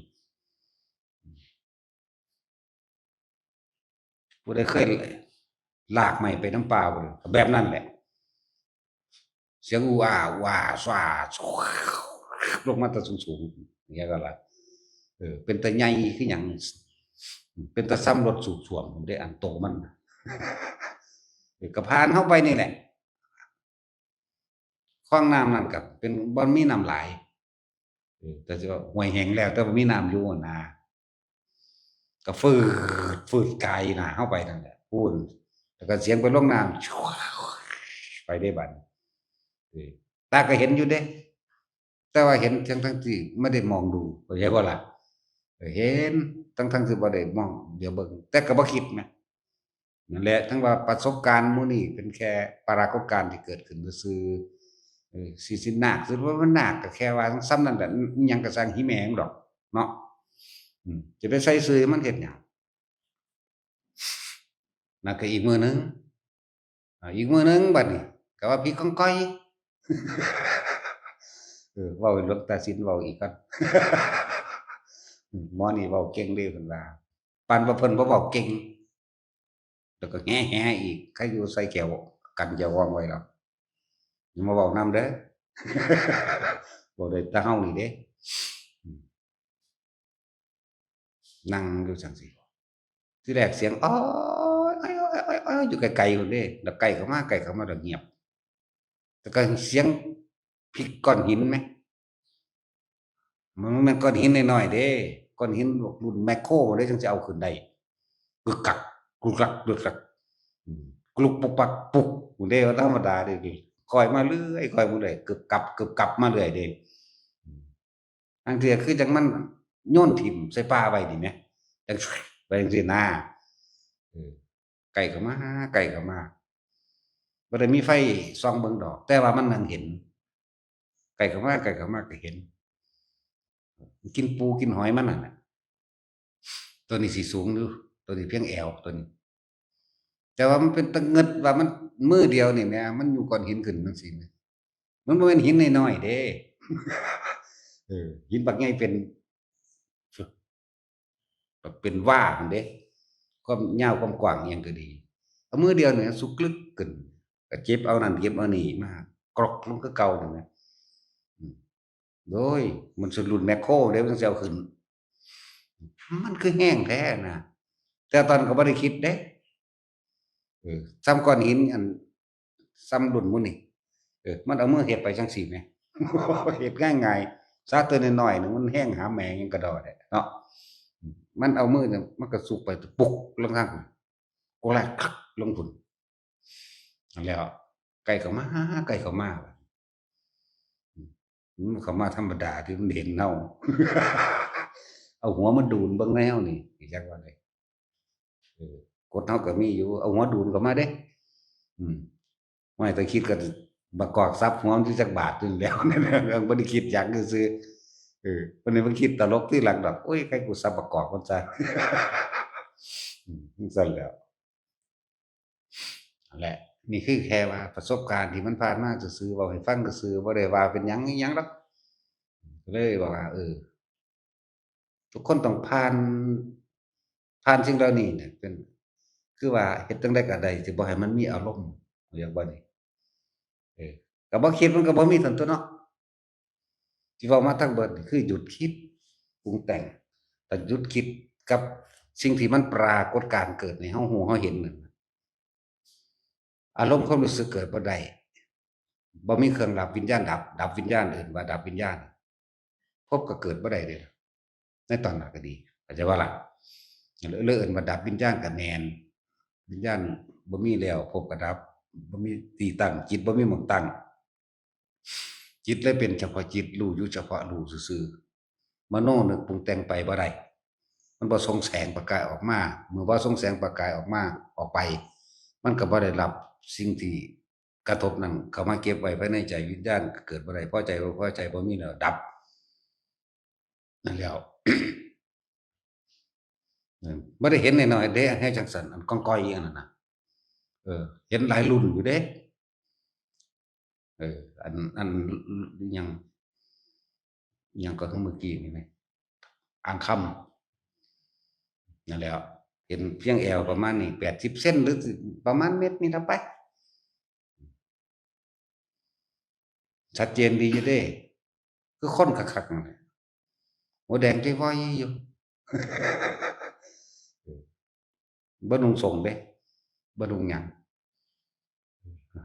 ผู้ใดเคยลากไม้ไปนำป่าบ่ แบบนั้นแหละ เสียงอู้อ้า อู้อ้า ซ่า ลงมาแต่สูงๆ อย่างเงี้ยก็ละ เออ เป็นตาใหญ่คือหยัง เป็นตาซ่ำรถสูบซ่วม ผมได้อันโตมัน เออ ก็ผ่านเข้าไปนี่แหละ คลองน้ำนั่นก็เป็นบ่อนมีน้ำหลาย เออ แต่สิว่าห้วยแห้งแล้ว แต่ว่ามีน้ำอยู่นะ ก็ฟืด ฟืดกายนะ เข้าไปนั่นแหละ พูน แล้วก็เสียงไปลงน้ำ ไปได้บัด เออ ตาก็เห็นอยู่เด้ แต่ว่าเห็นทั้งๆที่ไม่ได้มองดู เข้าใจบ่ล่ะ? เออ เห็นทั้งๆที่บ่ได้มอง เดี๋ยวเบิ่ง แต่ก็บ่คิดนะ นั่นแหละ ทั้งว่าประสบการณ์หมู่นี้เป็นแค่ปรากฏการณ์ที่เกิดขึ้นซื่อๆ เออ สิ สินาค สิว่ามันนาค ก็แค่ว่าส่ำนั้นแหละ อิหยังก็ซ่าง หิแมงดอก เนาะ อืม จะไปใส่ซื่อมันเฮ็ดหยัง? นั่นก็อีกมื้อหนึ่ง อ่า อีกมื้อหนึ่งบัดนี้ ก็ว่าผีกองกอย เออ เว้าให้หลวงตาสินเว้าอีกก่อน หมอนี่เว้าเก่งเด้เพิ่นว่า ปานว่าเพิ่นบ่เว้าเก่ง แล้วก็แหๆอีก ใครอยู่ใส่แก้ว กันเจ้าของไว้แล้ว อย่ามาเว้านำเด้อ เว้าได้แต่เฮานี่เด้ อืม นั่งอยู่จั่งซี้ ทีแรกเสียง อ้อย อ้อย อ้อย อ้อย อ้อย อยู่ไกลๆพุ้นเด้ แล้วใกล้เข้ามา ใกล้เข้ามาแล้วเงียบ แต่ก็เสียงพิกก้อนหินไหม มันแม่นก้อนหินน้อยๆเด้ ก้อนหินพวกรุ่นแมคโครเด้ จั่งสิเอาขึ้นได้ กึกกัก กึกกัก กึกกัก อืม กลุกปุกปักปุก พุ้นเด้ บ่ธรรมดาเด้ ค่อยมาเรื่อย ค่อยมาเรื่อย กึบกับ กึบกับมาเรื่อยเด้ อืม บางเทื่อคือจั่งมันโยนถิ่มใส่ป่าไว้นี่แหม จั่งไปจั่งซี้นะ เออ ใกล้เข้ามา ใกล้เข้ามา บ่ได้มีไฟส่องเบิ่งดอก แต่ว่ามันนั่งเห็น ใกล้เข้ามา ใกล้เข้ามาก็เห็น กินปูกินหอยมันนั่นน่ะ ตัวนี้สิสูงอยู่ ตัวนี้เพียงแอว ตัวนี้ แต่ว่ามันเป็นตะเงิดว่ามันมือเดียวนี่แหม มันอยู่ก้อนหินขึ้นจั่งซี้แหม มันบ่แม่นหินน้อยๆเด้ เออ หินบักใหญ่เป็น แบบเป็นว่าหั่นเด้ ความยาวความกว้างอิหยังก็ดี เอามือเดียวนี่สุกลึกขึ้น ก็เก็บเอานั่นเก็บเอานี่มา กรอกลงคือเก่านั่นนะ อืม โดยมันสุดรุ่นแมคโครเด้ มันสิเอาขึ้น มันคือแฮงแท้นะ แต่ตอนก็บ่ได้คิดเด้ เออ ซ่ำก้อนหินอัน ซ่ำรุ่นหมู่นี่ เออ มันเอามือเฮ็ดไปจั่งซี้แหม เฮ็ดง่ายๆ ซะตัวน้อยๆหนึ่งมันแฮงหาแหมงยังกระดอแหละเนาะ มันเอามือเนี่ย มันก็สุกไปปุกลงทางพุ้น กกแรกคักลงพุ้น นั่นแหละ ใกล้เข้ามา ใกล้เข้ามา มันเข้ามาธรรมดาที่มันเห็นเฮา เอาหัวมาดูนเบิ่งในเฮานี่ จักว่าได เออ กดเฮาก็มีอยู่ เอาหัวดูนเข้ามาเด้ อืม ไม่แต่คิดก็บักกอกสับหัวมันสิจักบาทอยู่แล้ว บ่ได้คิดหยังซื่อๆ เออ วันนี้มันคิดตลกที่หลังดอก โอ้ย ใครกูสับบักกอกมันซะ อืม จั่งซั่นแหล้ว นั่นแหละ นี่คือแค่ว่าประสบการณ์ที่มันผ่านมาซื่อๆ เว้าให้ฟังซื่อๆ บ่ได้ว่าเป็นหยังอิหยังดอก ก็เลยบอกว่า เออ ทุกคนต้องผ่าน ผ่านสิ่งเหล่านี้เนี่ย เป็น คือว่าเฮ็ดจั่งใดก็ได้ สิบ่ให้มันมีอารมณ์ เรียกว่านี่ เออ ก็บ่คิดมันก็บ่มีซั่นตั่วเนาะ ที่เว้ามาทั้งเบิดนี่คือหยุดคิดปรุงแต่ง ต้องหยุดคิดกับสิ่งที่มันปรากฏการณ์เกิดให้เฮาฮู้เฮาเห็นนั่นน่ะ อารมณ์ความรู้สึกเกิดบ่ได้ บ่มีเครื่องดับวิญญาณดับ ดับวิญญาณเอิ้นว่าดับวิญญาณ ภพก็เกิดบ่ได้เด้ ในตอนนั้นก็ดี เข้าใจบ่ล่ะ เลยเอิ้นว่าดับวิญญาณก็แม่น วิญญาณบ่มีแล้ว ภพก็ดับ บ่มีที่ตั้ง จิตบ่มีหม่องตั้ง จิตเลยเป็นเฉพาะจิต รู้อยู่เฉพาะรู้ซื่อๆ มโนนึกปรุงแต่งไปบ่ได้ มันบ่ส่งแสงประกายออกมา เมื่อบ่ส่งแสงประกายออกมา ออกไป มันก็บ่ได้รับสิ่งที่กระทบนั้นเข้ามาเก็บไว้ภายในใจ วิญญาณก็เกิดบ่ได้ พอใจบ่พอใจบ่มีแล้วดับ นั่นแล้ว เออ บ่ได้เห็นน้อยๆเด้ ให้จั่งซั่น อันก้องก้อยอีหยังนั่นน่ะ เออ เห็นหลายรุ่นอยู่เด้ เออ อัน อัน หยัง หยังก็คือเมื่อกี้นี่แหม อ่างคำ นั่นแหละ เห็นเพียงแอวประมาณนี้ แปดสิบเซน หรือประมาณเมตรนี่ละไป ชัดเจนดีอยู่เด้ คือคนคักๆนั่นแหละ หัวแดงใจวอยอยู่ บ่นุ่งสงเด้ บ่นุ่งหยัง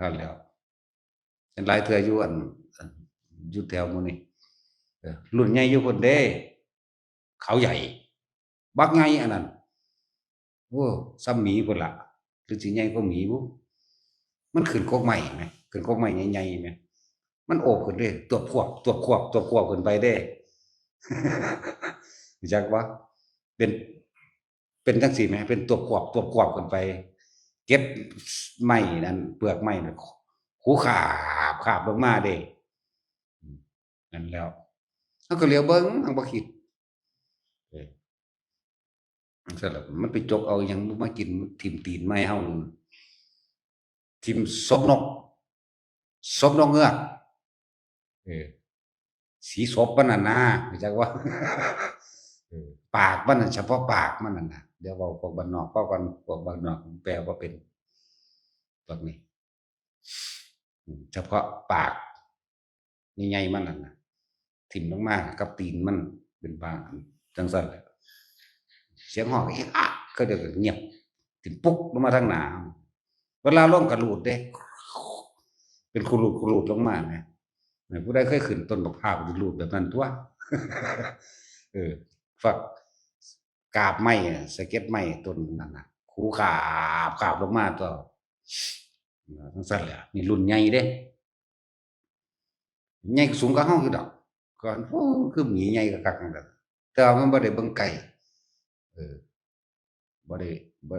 นั่นแหล้ว เห็นหลายเทื่ออยู่อัน อัน อยู่แถวหมู่นี่ เออ รุ่นใหญ่อยู่พุ้นเด้ เขาใหญ่ บักใหญ่อันนั้น โอ้ ซ่ำหมีพุ้นล่ะ หรือสิใหญ่กว่าหมีบุ มันขึ้นกกไม้แหม ขึ้นกกไม้ใหญ่ๆแหม มันโอบขึ้นเด้ ตวบขวบ ตวบขวบ ตวบขวบขึ้นไปเด้ รู้จักบ่ เป็น เป็นจั่งซี้แหม เป็นตวบขวบ ตวบขวบขึ้นไป เก็บไม้นั่น เปลือกไม้นั่น ขูขาบ ขาบลงมาเด้ นั่นแล้ว เฮาก็เหลียวเบิ่ง เฮาบ่คิด เออ ซั่นล่ะ มันไปจกเอาหยังมากิน ถิ่มตีนไม้เฮา ถิ่มศพนก ศพนกเงือก เออ สีศพมันน่ะนะ รู้จักว่า เออ ปากมันน่ะ เฉพาะปากมันน่ะนะ เดี๋ยวเว้าพวกบ้านนอก พวกบ้าน พวกบ้านนอกแปลว่าเป็น พวกนี้ อืม เฉพาะปาก ใหญ่ๆมันนั่นน่ะ ถิ่มลงมากับตีนมันเป็นบางอัน จังซั่นแหละ เสียงฮ้องเอะอะ ก็เดี๋ยวก็เงียบ ถิ่มปุ๊กลงมาทางหน้า เวลาลงก็หลูดเด้ เป็นขูดๆ ขูดๆ ลงมานะ ผู้ใดเคยขึ้นต้นบักพร้าวก็หลูดแบบนั้นตั๊ว เออ ฝักกาบไม้อะ สะเก็ดไม้ต้นนั่นน่ะ ขูดขาบขาบลงมาตั๊ว จังซั่นแหละ นี่รุ่นใหญ่เด้ ใหญ่สูงกว่าเฮาอยู่ดอก ก็ โอ้ คือหมีใหญ่คักๆ นั่นแหละ แต่ว่ามันบ่ได้เบิ่งไกล เออ บ่ได้ บ่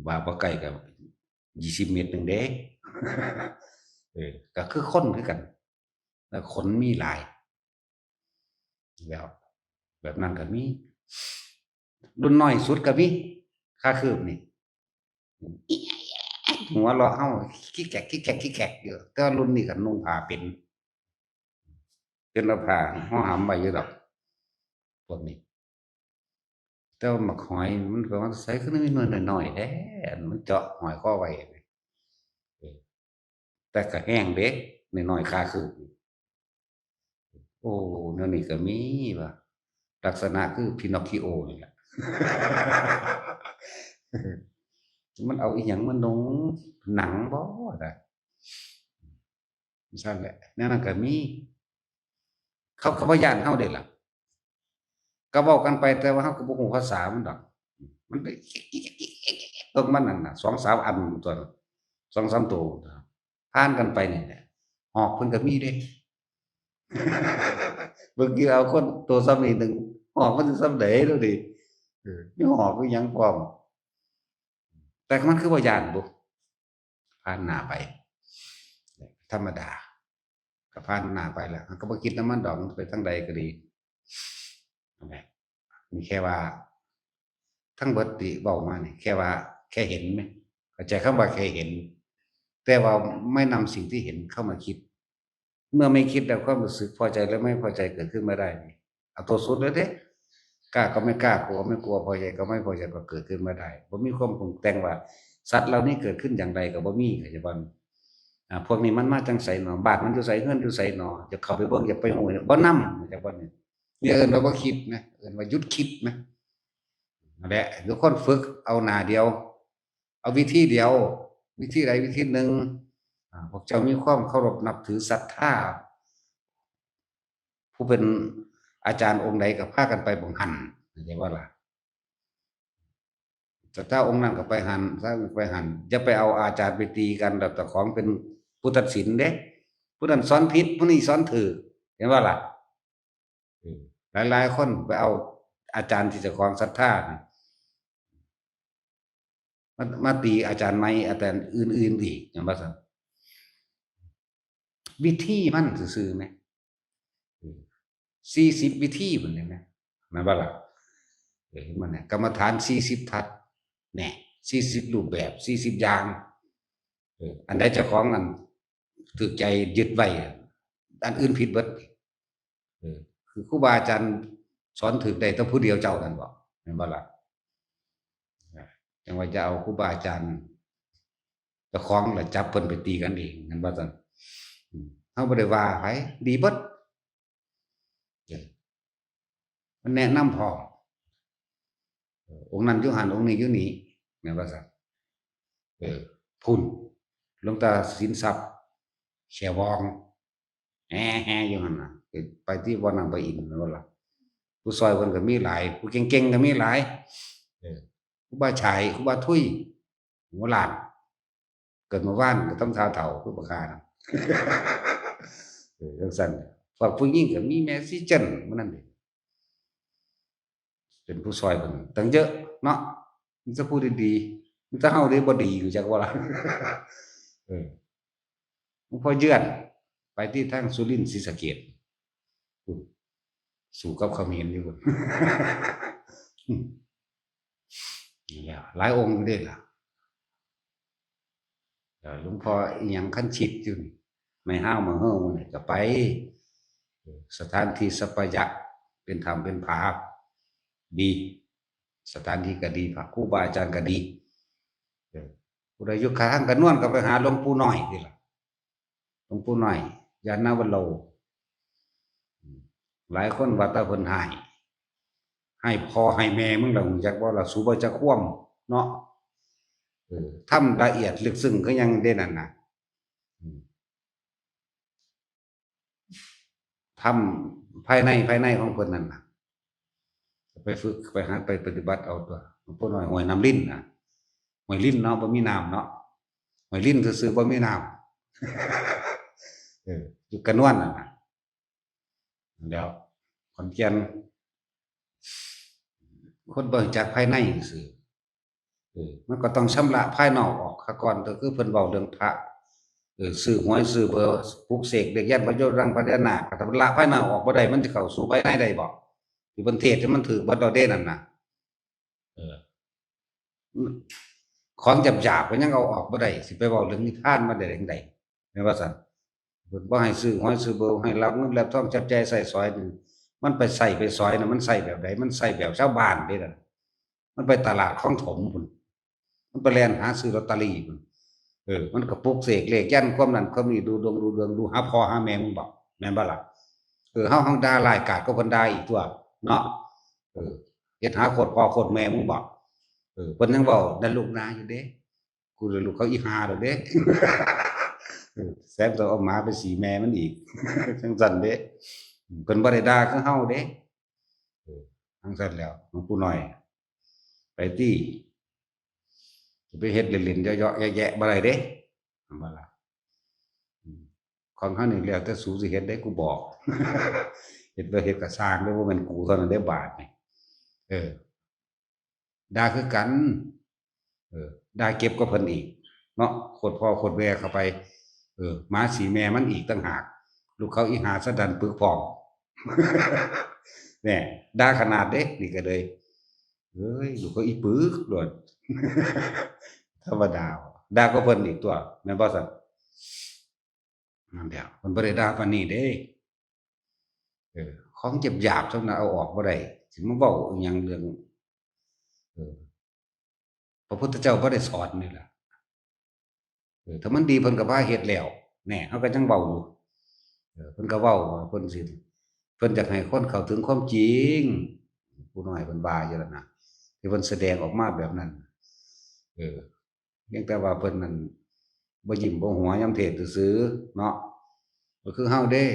ว่าบ่ไกลก็ยี่สิบเมตรหนึ่งเด้ เออ ก็คือคนคือกัน แล้วขนมีหลาย แล้ว แบบนั้นก็มี รุ่นน้อยสุดก็มี ค่าคืบนี่ หัวเราะเฮา คิกแขก คิกแขก คิกแขกอยู่ แต่ว่ารุ่นนี้ก็นุ่งผ้าเป็น เป็นเอาผ้าห่อหำไว้อยู่ดอก พวกนี้ แต่ว่าหมากหอยมันก็ว่าใส่ขึ้นมีหน่วยน้อยๆแท้ มันเจาะหอยคอไว้ เออ แต่ก็แห้งเด้ น้อยๆ ค่าคืบ โอ้ แนวนี้ก็มีว่ะ ลักษณะคือพินอคคิโอนี่แหละ มันเอาอีหยังมานุ่ง หนังบ่ล่ะ ซั่นแหละ แนวนั้นก็มี เขาก็บ่ย้านเฮาเด้ล่ะ ก็เว้ากันไป แต่ว่าเฮาก็บ่ฮู้ภาษามันดอก มันไป พวกมันนั่นน่ะ สองสามอันตัว สองสามตัว ผ่านกันไปนี่แหละ หอกเพิ่นก็มีเด้ เบิ่งอยู่เอาคนตัวส่ำนี้หนึ่ง หอกมันสิส่ำใด๋แล้วนี่ เออ มีหอกมีหยังพร้อม แต่มันคือบ่ย้านบุ ผ่านหน้าไป ธรรมดา ก็ผ่านหน้าไปแล้ว ก็บ่คิดนำมันดอก มันไปทางใดก็ดี นั่นแหละ นี่แค่ว่า ทั้งเบิดที่เว้ามานี่ แค่ว่า แค่เห็นไหม เข้าใจคำว่าแค่เห็น แต่ว่าไม่นำสิ่งที่เห็นเข้ามาคิด เมื่อไม่คิดแล้วความรู้สึกพอใจและไม่พอใจเกิดขึ้นไม่ได้นี่ เอาตัวสุดเลยเด้ กล้าก็ไม่กล้า กลัวไม่กลัว พอใจก็ไม่พอใจ ก็เกิดขึ้นไม่ได้ บ่มีความปรุงแต่งว่า สัตว์เหล่านี้เกิดขึ้นอย่างไรก็บ่มี เข้าใจบ่ อ่า พวกนี้มันมาจังไสหนอ บ้านมันอยู่ไส เฮือนอยู่ไสหนอ จะเข้าไปเบิ่ง อยากไปฮู้ บ่นำ เข้าใจบ่นี่ เนี่ยเอิ้นว่าบ่คิดนะ เอิ้นว่าหยุดคิดนะ นั่นแหละ ทุกคนฝึกเอาหน้าเดียว เอาวิธีเดียว วิธีใดวิธีหนึ่ง อ่า พวกเจ้ามีความเคารพนับถือศรัทธา ผู้เป็นอาจารย์องค์ใดก็พากันไปหม่องหั่น เข้าใจบ่ล่ะ ศรัทธาองค์นั้นก็ไปหั่น ศรัทธาไปหั่น อย่าไปเอาอาจารย์ไปตีกัน แล้วเจ้าของเป็นผู้ตัดสินเด้ ผู้นั้นสอนผิด ผู้นี้สอนถูก เห็นบ่ล่ะ เออ หลายๆคนไปเอาอาจารย์ที่เจ้าของศรัทธานี่ มา มาตีอาจารย์ใหม่ อาจารย์อื่นๆอีก เห็นบ่ซั่น วิธีมันซื่อๆแหม เออ สี่สิบวิธีพุ้นเด้แหม แม่นบ่ล่ะ เออ เห็นบ่เนี่ย กรรมฐานสี่สิบทัศน์ แหน่ สี่สิบรูปแบบ สี่สิบอย่าง เออ อันใดเจ้าของอันถูกใจยึดไว้ อันอื่นผิดเบิด เออ คือครูบาอาจารย์สอนถูกได้แต่ผู้เดียวเจ้านั่นบ่ แม่นบ่ล่ะ จังว่าจะเอาครูบาอาจารย์เจ้าของล่ะจับเพิ่นไปตีกันเอง แม่นบ่ซั่น อืม เฮาบ่ได้ว่าไผ ดีเบิด เออ มันแนะนำพร้อม เออ องค์นั้นอยู่หั่น องค์นี้อยู่นี่ แม่นบ่ซั่น เออ พุ้น หลวงตาสินทรัพย์ แขวอง แฮ่ๆอยู่หั่นน่ะ ไป ไปที่วัดน้ำพระอินทร์ แม่นบ่ล่ะ ผู้ซอยเพิ่นก็มีหลาย ผู้เก่งๆก็มีหลาย เออ ครูบาฉาย ครูบาทุย หัวล้าน เกิดเมื่อวานก็ทำท่าเฒ่าคือบักห่านะ เออ จังซั่น พวกผู้หญิงก็มีแม่สีจันทร์มื้อนั้นเด้ เป็นผู้ซอยเพิ่นตั้งเยอะเนาะ มีแต่ผู้ดีๆ มีแต่เฮาเด้บ่ดี รู้จักบ่ล่ะ เออ หลวงพ่อเยือน ไปที่ทางสุรินทร์ศรีสะเกษ พู้น สู้กับเขมรอยู่พู้น อืม นี่แหละ หลายองค์อยู่เด้ล่ะ เอ่อ หลวงพ่ออิหยังคันชิตอยู่นี่ ไม้ฮ้าวมาเฮ้อนี่ก็ไป สถานที่สัปปายะ เป็นถ้ำเป็นผา ดี สถานที่ก็ดี พระครูบาอาจารย์ก็ดี เออ ผู้ใดอยู่ข้างทางก็นอนก็ไปหาหลวงปู่น้อยนี่ล่ะ หลวงปู่น้อย ญาณวโร หลายคนว่าแต่เพิ่นให้ ให้พ่อให้แม่มึงล่ะ ฮู้จักบ่ล่ะ สูบ่จักความเนาะ เออ ธรรมละเอียดลึกซึ้งคือหยังเด้นั่นน่ะ อืม ธรรมภายใน ภายในของเพิ่นนั่นน่ะ ไปฝึก ไปหัด ไปปฏิบัติเอาตัว หลวงปู่น้อยห้วยน้ำลิ้นน่ะ ห้วยลิ้นเนาะ บ่มีน้ำเนาะ ห้วยลิ้นซื่อๆ บ่มีน้ำ เออ อยู่กระนวนนั่นน่ะ แล้วขอนแก่น คนบ่รู้จักภายในซื่อ เออ มันก็ต้องชำระภายนอกออกซะก่อน ก็คือเพิ่นเว้าเรื่องพระ เออ ซื้อหวยซื้อเบอร์ ปลุกเสกเรียกยันต์พระโยชน์รังพญานาค ก็ถ้ามันละภายนอกออกบ่ได้ มันสิเข้าสู่ภายในได้บ่ ที่เพิ่นเทศน์ให้มันถืกเบิดแล้วเด้นั่นน่ะ เออ ของหยาบๆ ก็ยังเอาออกบ่ได้ สิไปเว้าเรื่องนิพพานมาได้จั่งใด แม่นว่าซั่น เพิ่นบ่ให้ซื้อหวยซื้อเบอร์ ให้รับเงินรับทองจับจ่ายใช้สอยนี่ มันไปใช้ไปสอยน่ะ มันใช้แบบใด มันใช้แบบชาวบ้านเด้ล่ะ มันไปตลาดคลองถมพุ้น มันไปแล่นหาซื้อลอตเตอรี่พุ้น เออ มันก็ปลุกเสกเลขยันต์ความนั้นความนี้ ดูดวงดูเรือง ดูหาพ่อหาแม่มึงบ่ แม่นบ่ล่ะ เออ เฮา เฮาด่าร้ายกาจกว่าเพิ่นด่าอีกตั๊วเนาะ เออ เฮ็ดหาโคตรพ่อโคตรแม่มึงบ่ เออ เพิ่นยังเว้านั่นลูกนาอยู่เด้ กูเลยลูกเขาอีห่าดอกเด้ เออ แถมต้องเอาหมาไปสีแม่มันอีก จั่งซั่นเด้ เพิ่นบ่ได้ด่าคือเฮาเด้ เออ จั่งซั่นแล้ว หลวงปู่น้อย ไปติ จะไปเฮ็ดเล่นๆ เยาะๆ แยะๆ บ่ได้เด้ แม่นบ่ล่ะ อืม ของเฮานี่แล้วแต่สูสิเฮ็ดเด้ กูบอก เฮ็ดบ่เฮ็ดก็ซ่างเด้ บ่แม่นกูเท่านั้นเด้ บาดนี่ เออ ด่าคือกัน เออ ด่าเก็บกว่าเพิ่นอีก เนาะ โคตรพ่อโคตรแม่เข้าไป เออ หมาสีแม่มันอีกต่างหาก ลูกเขาอีห่าสะดันปึกพร้อม แหม ด่าขนาดเด้ นี่ก็เลย เฮ้ย ลูกเขาอีปึกโลด ธรรมดา ด่ากว่าเพิ่นอีกตั๊ว แม่นบ่ซั่น นั่นแหละ เพิ่นบ่ได้ด่าปานนี้เด้ เออ ของหยาบๆ ส่ำนั้นเอาออกบ่ได้ สิมาเว้าอีหยังเรื่อง เออ พระพุทธเจ้าบ่ได้สอนนี่ล่ะ เออ ถ้ามันดีเพิ่นก็พาเฮ็ดแล้ว แหน่ เฮาก็ยังเว้าอยู่ เออ เพิ่นก็เว้าว่าเพิ่นสิ เพิ่นอยากให้คนเข้าถึงความจริง ปู่น้อยเพิ่นว่าอยู่แล้วนะ ที่เพิ่นแสดงออกมาแบบนั้น เออ เพียงแต่ว่าเพิ่นนั่นบ่ยิ้มบ่หัวยามเทศน์ซื่อๆ เนาะ ก็คือเฮาเด้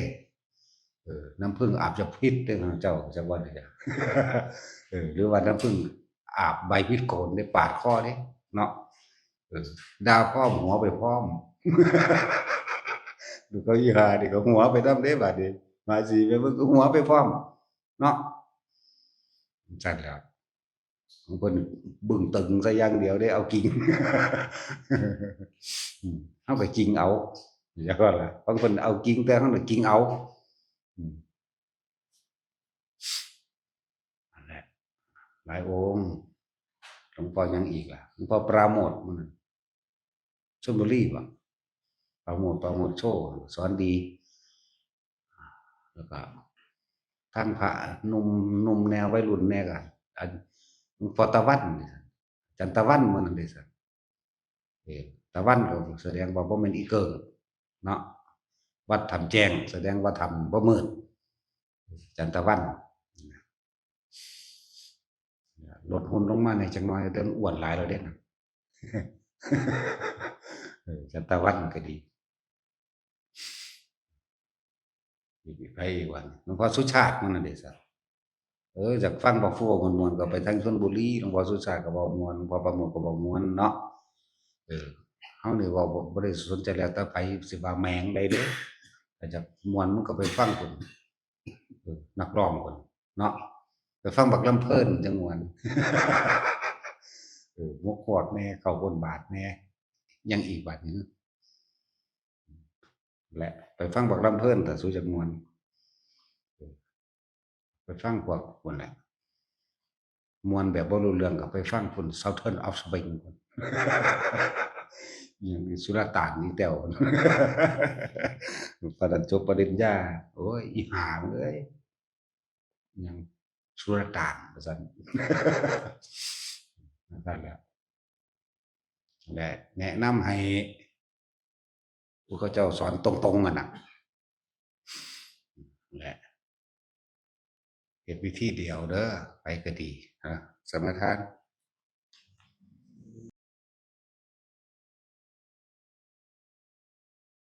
เออ น้ำผึ้งอาบยาพิษเด้อ เจ้าจักว่าเด้อ เออ หรือว่าน้ำผึ้งอาบใบพิษโกนเด้ ปาดคอเด้ เนาะ เออ ด่าพร้อมหัวไปพร้อม ดูเขาอีห่านี่ก็หัวไปนำเด้ บาดนี้ หมาสีแม่มึงก็หัวไปพร้อม เนาะ จั่งซั่นแหล้ว ของเพิ่นบึ้งตึงซะอย่างเดียวเด้ เอากิ่ง อืม เฮาก็กิ่งเอา แล้วก็ล่ะ ของเพิ่นเอากิ่ง แต่เฮาน่ะกิ่งเอา อืม นั่นแหละ หลายองค์ หลวงพ่อยังอีกล่ะ หลวงพ่อปราโมทย์มื้อนั้น ชลบุรีบ่ ปราโมทย์ ปราโมทย์โชติ สอนดี แล้วก็ทั้งพระหนุ่ม หนุ่มแน่ วัยรุ่นแน่ก็ อัน หลวงพ่อตะวันนี่ อาจารย์ตะวันมื้อนั้นเด้ซั่น เออ ตะวันก็แสดงว่าบ่แม่นอีเกิงเนาะ วัดถ้ำแจ้ง แสดงว่าถ้ำบ่มืด อาจารย์ตะวัน ลดหุ่นลงมาแหน่จักหน่อย แต่มันอ้วนหลายแล้วเด้นะ เออ อาจารย์ตะวันก็ดี อีกไผอีกวัน หลวงพ่อสุชาติมื้อนั้นเด้ซั่น เออ อยากฟังพระครูเว้าม่วนๆ ก็ไปทางชลบุรี หลวงพ่อสุชาติก็เว้าม่วน หลวงพ่อประโมทย์ก็เว้าม่วนเนาะ เออ เฮานี่เว้าบ่ บ่ได้สนใจแล้วแต่ไผสิว่าแหมงใดเด้ ถ้าอยากม่วนมึงก็ไปฟังพุ้น เออ นักร้องพุ้นเนาะ ไปฟังบักลำเพลินจั่งม่วน เออ หมกฮอดแหน่ เข้าบนบาทแหน่ ยังอีกบาดนี้ และไปฟังบักลำเพลิน ถ้าสูอยากม่วน เออ ไปฟังพวกพุ้นแหละ ม่วนแบบบ่รู้เรื่องก็ไปฟังพุ้น Southern Offspring พุ้น อย่างสุลต่านนี่แต้ว ปานนั้นจบปริญญา โอ้ย อีหาเอ้ย ยังสุลต่านว่าซั่น นั่นแหละ และแนะนำให้ ผู้เขาเจ้าสอนตรงๆกันน่ะ และ เฮ็ดวิธีเดียวเด้อ ไปก็ดีนะ สมาทาน